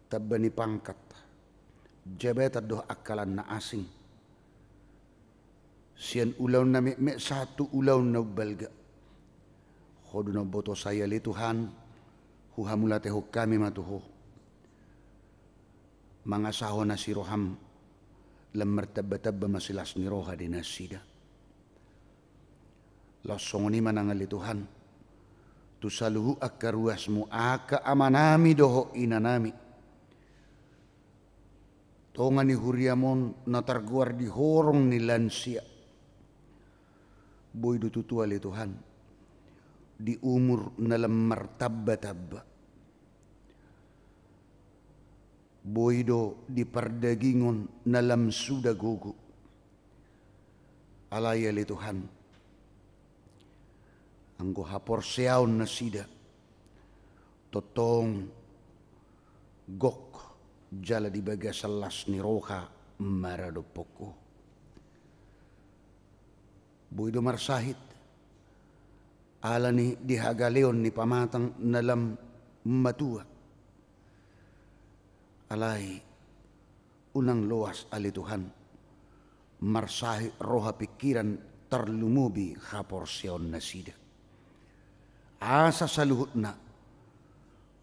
Tamba ni pangkat, jabatan dohot angka lan na asing. Sian ulaon na metmet sahat tu ulaon na umbalga. Ho do na umboto sai ale Tuhan, huhamauliatehon hami ma tu Ho. Mangasahon asi roham, lam martambatamba ma silas ni roha di nasida. Laos songon i ma nang ale Tuhan, tu saluhut angka ruasmu, angka amanami dohot inanami, tonga ni huriam on na targoar di horong ni lansia. Boi do tutu ale Tuhan, di umur na lam martambatamba. Boi do di pardagingon na lam suda gogo. Alai ale Tuhan, anggo haporseaon nasida tongtong gok jala di bagasan las ni roha maradophon Ho. Boi do marsahit, ala ni di hagaleon ni pamatang na lam matua. Alai unang loas ale Tuhan, marsahit roha pingkiran tarlumobi haporseaon nasida. Asa saluhutna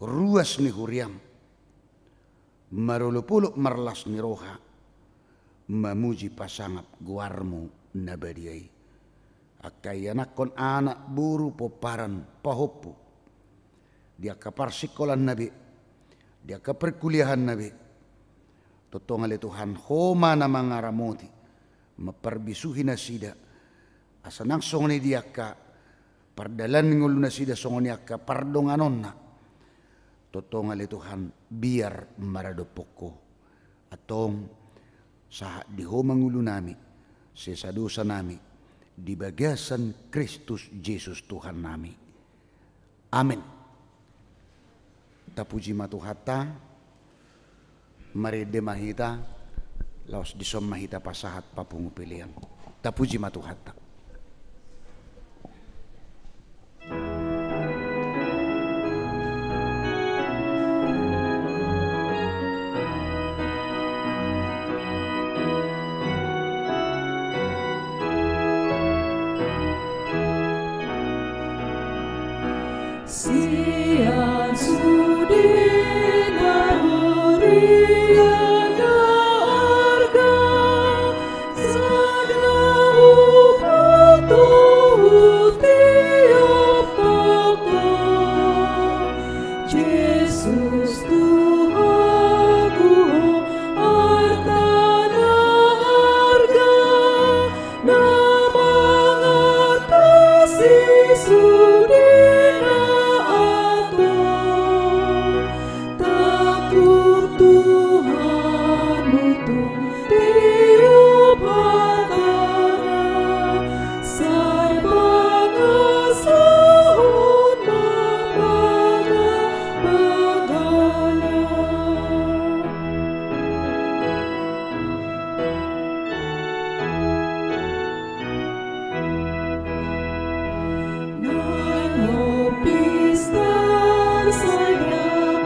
ruas ni huriam marolopolop marlas ni roha, mamuji pasangap goarmu na badia i. Angka ianakhon anak boru pomparan pahompu, di angka parsingkolanna be, di angka perkuliahanna be, tongtong ale Tuhan Ho ma na mangaramoti, mamparbisuhi nasida, asa nang songon i di angka pardalan ni ngolu nasida songon i angka pardonganonna. Tongtong ale Tuhan biar maradophon Ho. Antong sahat di Ho ma ngolunami, sesa dosanami, di bagasan Kristus Jesus Tuhannami. Amen. Tapuji ma Tuhanta. Marende ma hita, laos dison ma hita pasahat papungu pelean. Tapuji ma Tuhanta. Sian sude na huria na arga, sada hupatorus tiop angka. Jesus Tuhanku, arta na arga, na mangatasi sude na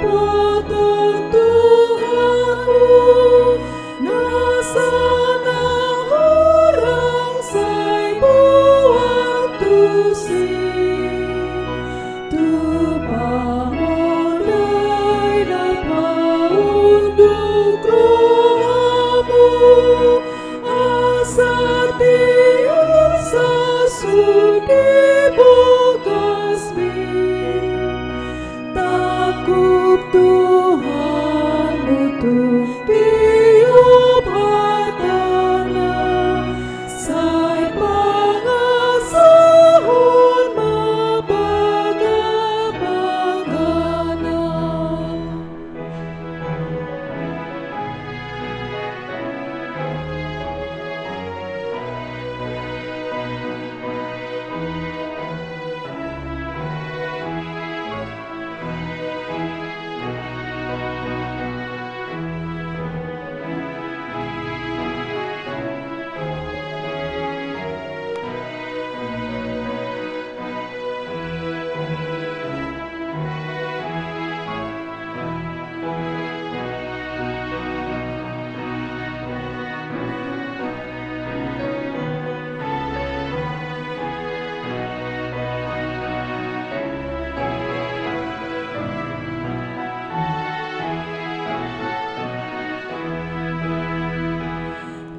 Patontuhanmu na sana hurang sai boan tusi. Tupa ma dai na paunduk rohamu, asa tiur sasude bogasmi. Tangkup Tuhanmu tung tiop hatana, sai pangasahon ma bagabagana.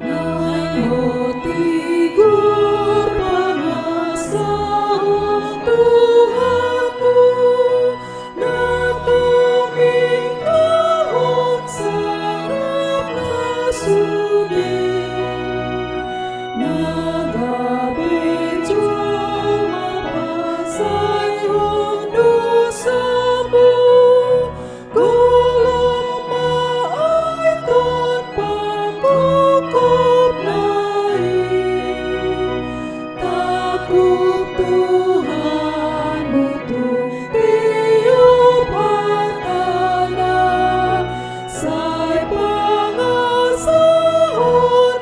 Naeng ho tigor pangasahon Tuhanmu, na tung ingkahon sangap na sude. Na gabe jolma pansaihon dosamu, golom ma ai ton pangkopkopna i. Tangkup Tuhanmu tung tiop hatana, sai pangasahon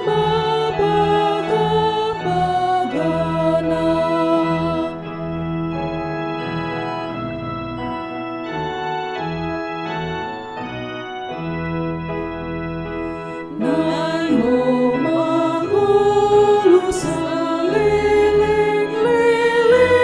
ma bagabagana. Naeng ho mangolu salelengleleng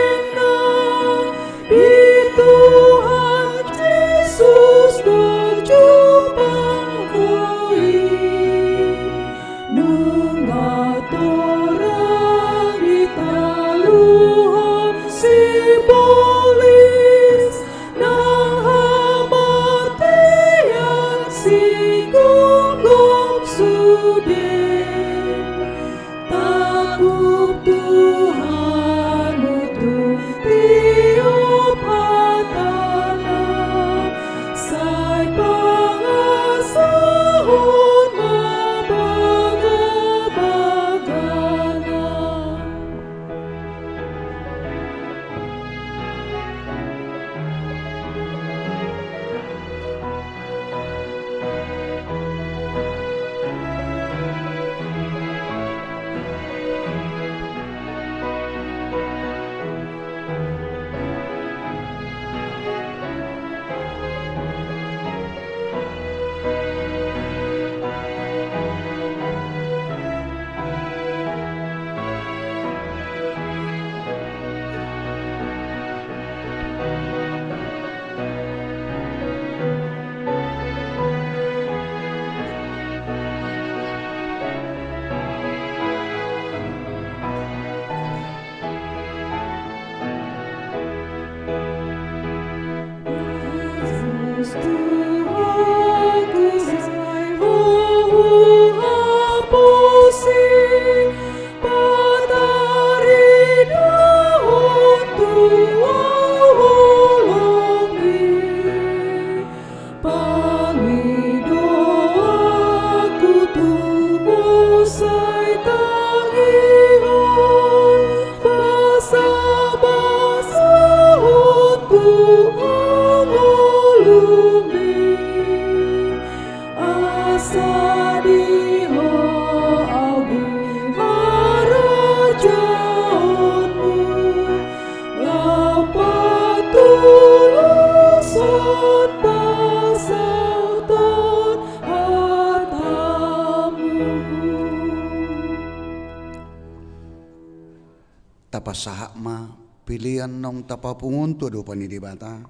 Sahat ma pelean naung tapapungu on tu adopan ni Debata.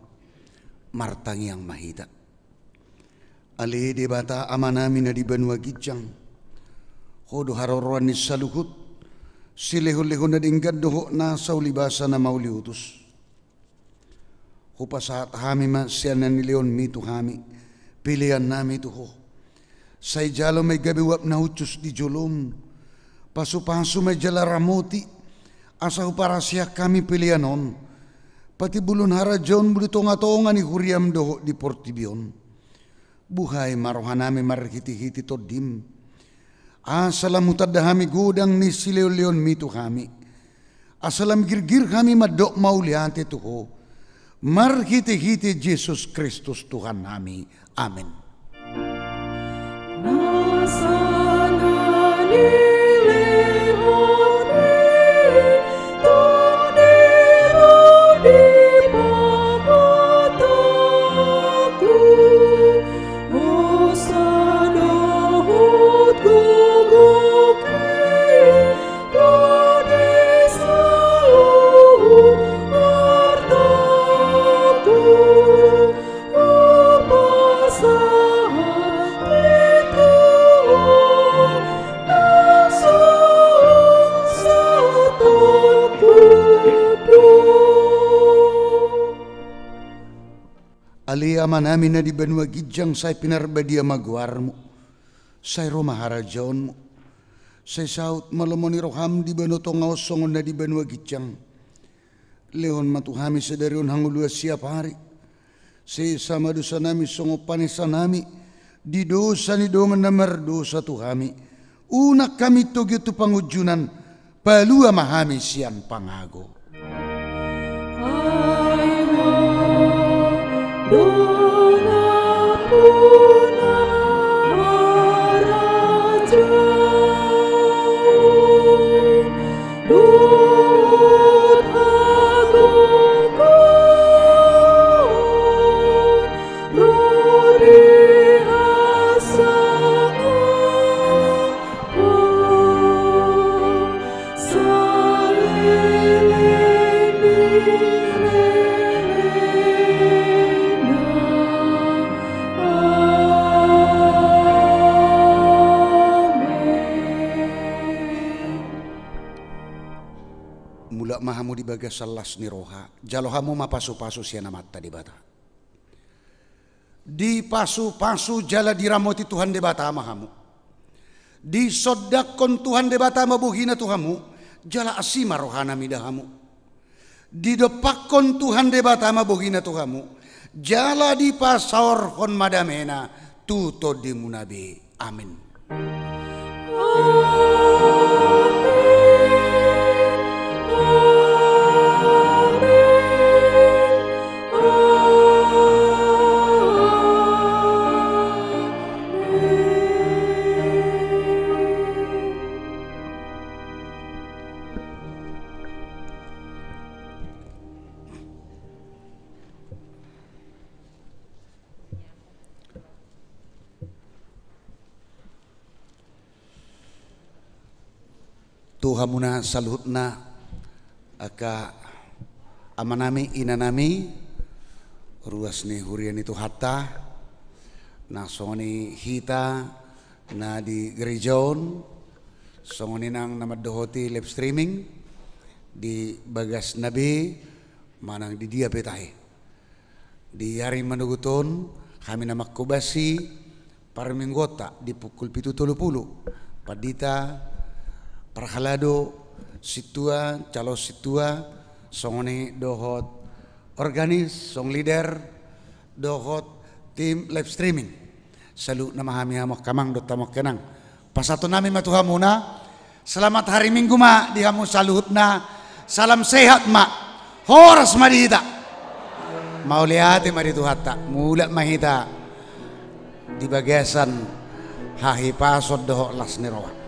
Martangiang ma hita. Ale Debata Amanami na di banua ginjang, Ho do haroroan ni saluhut silehonlehon na denggan dohot nasa ulibasa na mauliutus. Hupasahat hami ma sian na nileonmi tu hami peleannami tu Ho. Sai jalo ma i gabe uap na hushus di jolom. Pasupasu ma i jala ramoti, asa huparasiak hami pelean on patimbulhon harajaonmu di tongatonga ni huriam dohot di portibi on. Buhai ma rohanami marhitehite Tondim, asa lam hutanda hami godang ni silehonlehonmi tu hami, asa lam girgir hami mandok mauliate tu Ho, marhitehite Jesus Kristus Tuhannami. Amen. Ale Amanami na di banua ginjang, sai pinarbadia ma goarmu, sai ro ma harajaonmu, sai saut ma lomo ni roham di banua tonga on songon na di banua ginjang. Lehon ma tu hami sadari on hangoluan siapari. Sesa ma dosanami songon panesanami di dosa ni dongan na mardosa tu hami. Unang hami togihon tu pangunjunan, palua ma hami sian pangago. Mulak ma hamu di bagasan las ni roha, jalo hamu ma pasupasu sian Amanta Debata. Dipasupasu jala diramoti Tuhan Debata ma hamu. Disondangkon Tuhan Debata ma bohina tu hamu, jala asi ma rohana mida hamu. Didompakkon Tuhan Debata ma bohina tu hamu, jala dipasaorhon ma damena tu tondimuna be. Amin. Tu hamuna saluhutna, angka amanami, inanami, ruas ni huria ni Tuhanta, na songon i hita na di gereja on, songon i nang na mandohoti live streaming di bagasna be manang di dia pe tahe. Di ari manogot on, hami na manghobasi parmingguonta di pukul pitu tolu pulu, pandita, parhalado, sintua, calon sintua, songon i dohot organis, song leader, dohot tim live streaming. Saluhutna ma hami hamu angka amang dohot hamu angka inang. Pasahatonnami ma tu hamuna. Selamat hari Minggu ma di hamu saluhutna. Salam sehat ma. Horas ma di hita. Mauliate ma di Tuhanta. Mulak ma hita di bagasan hahipason dohot las ni roha.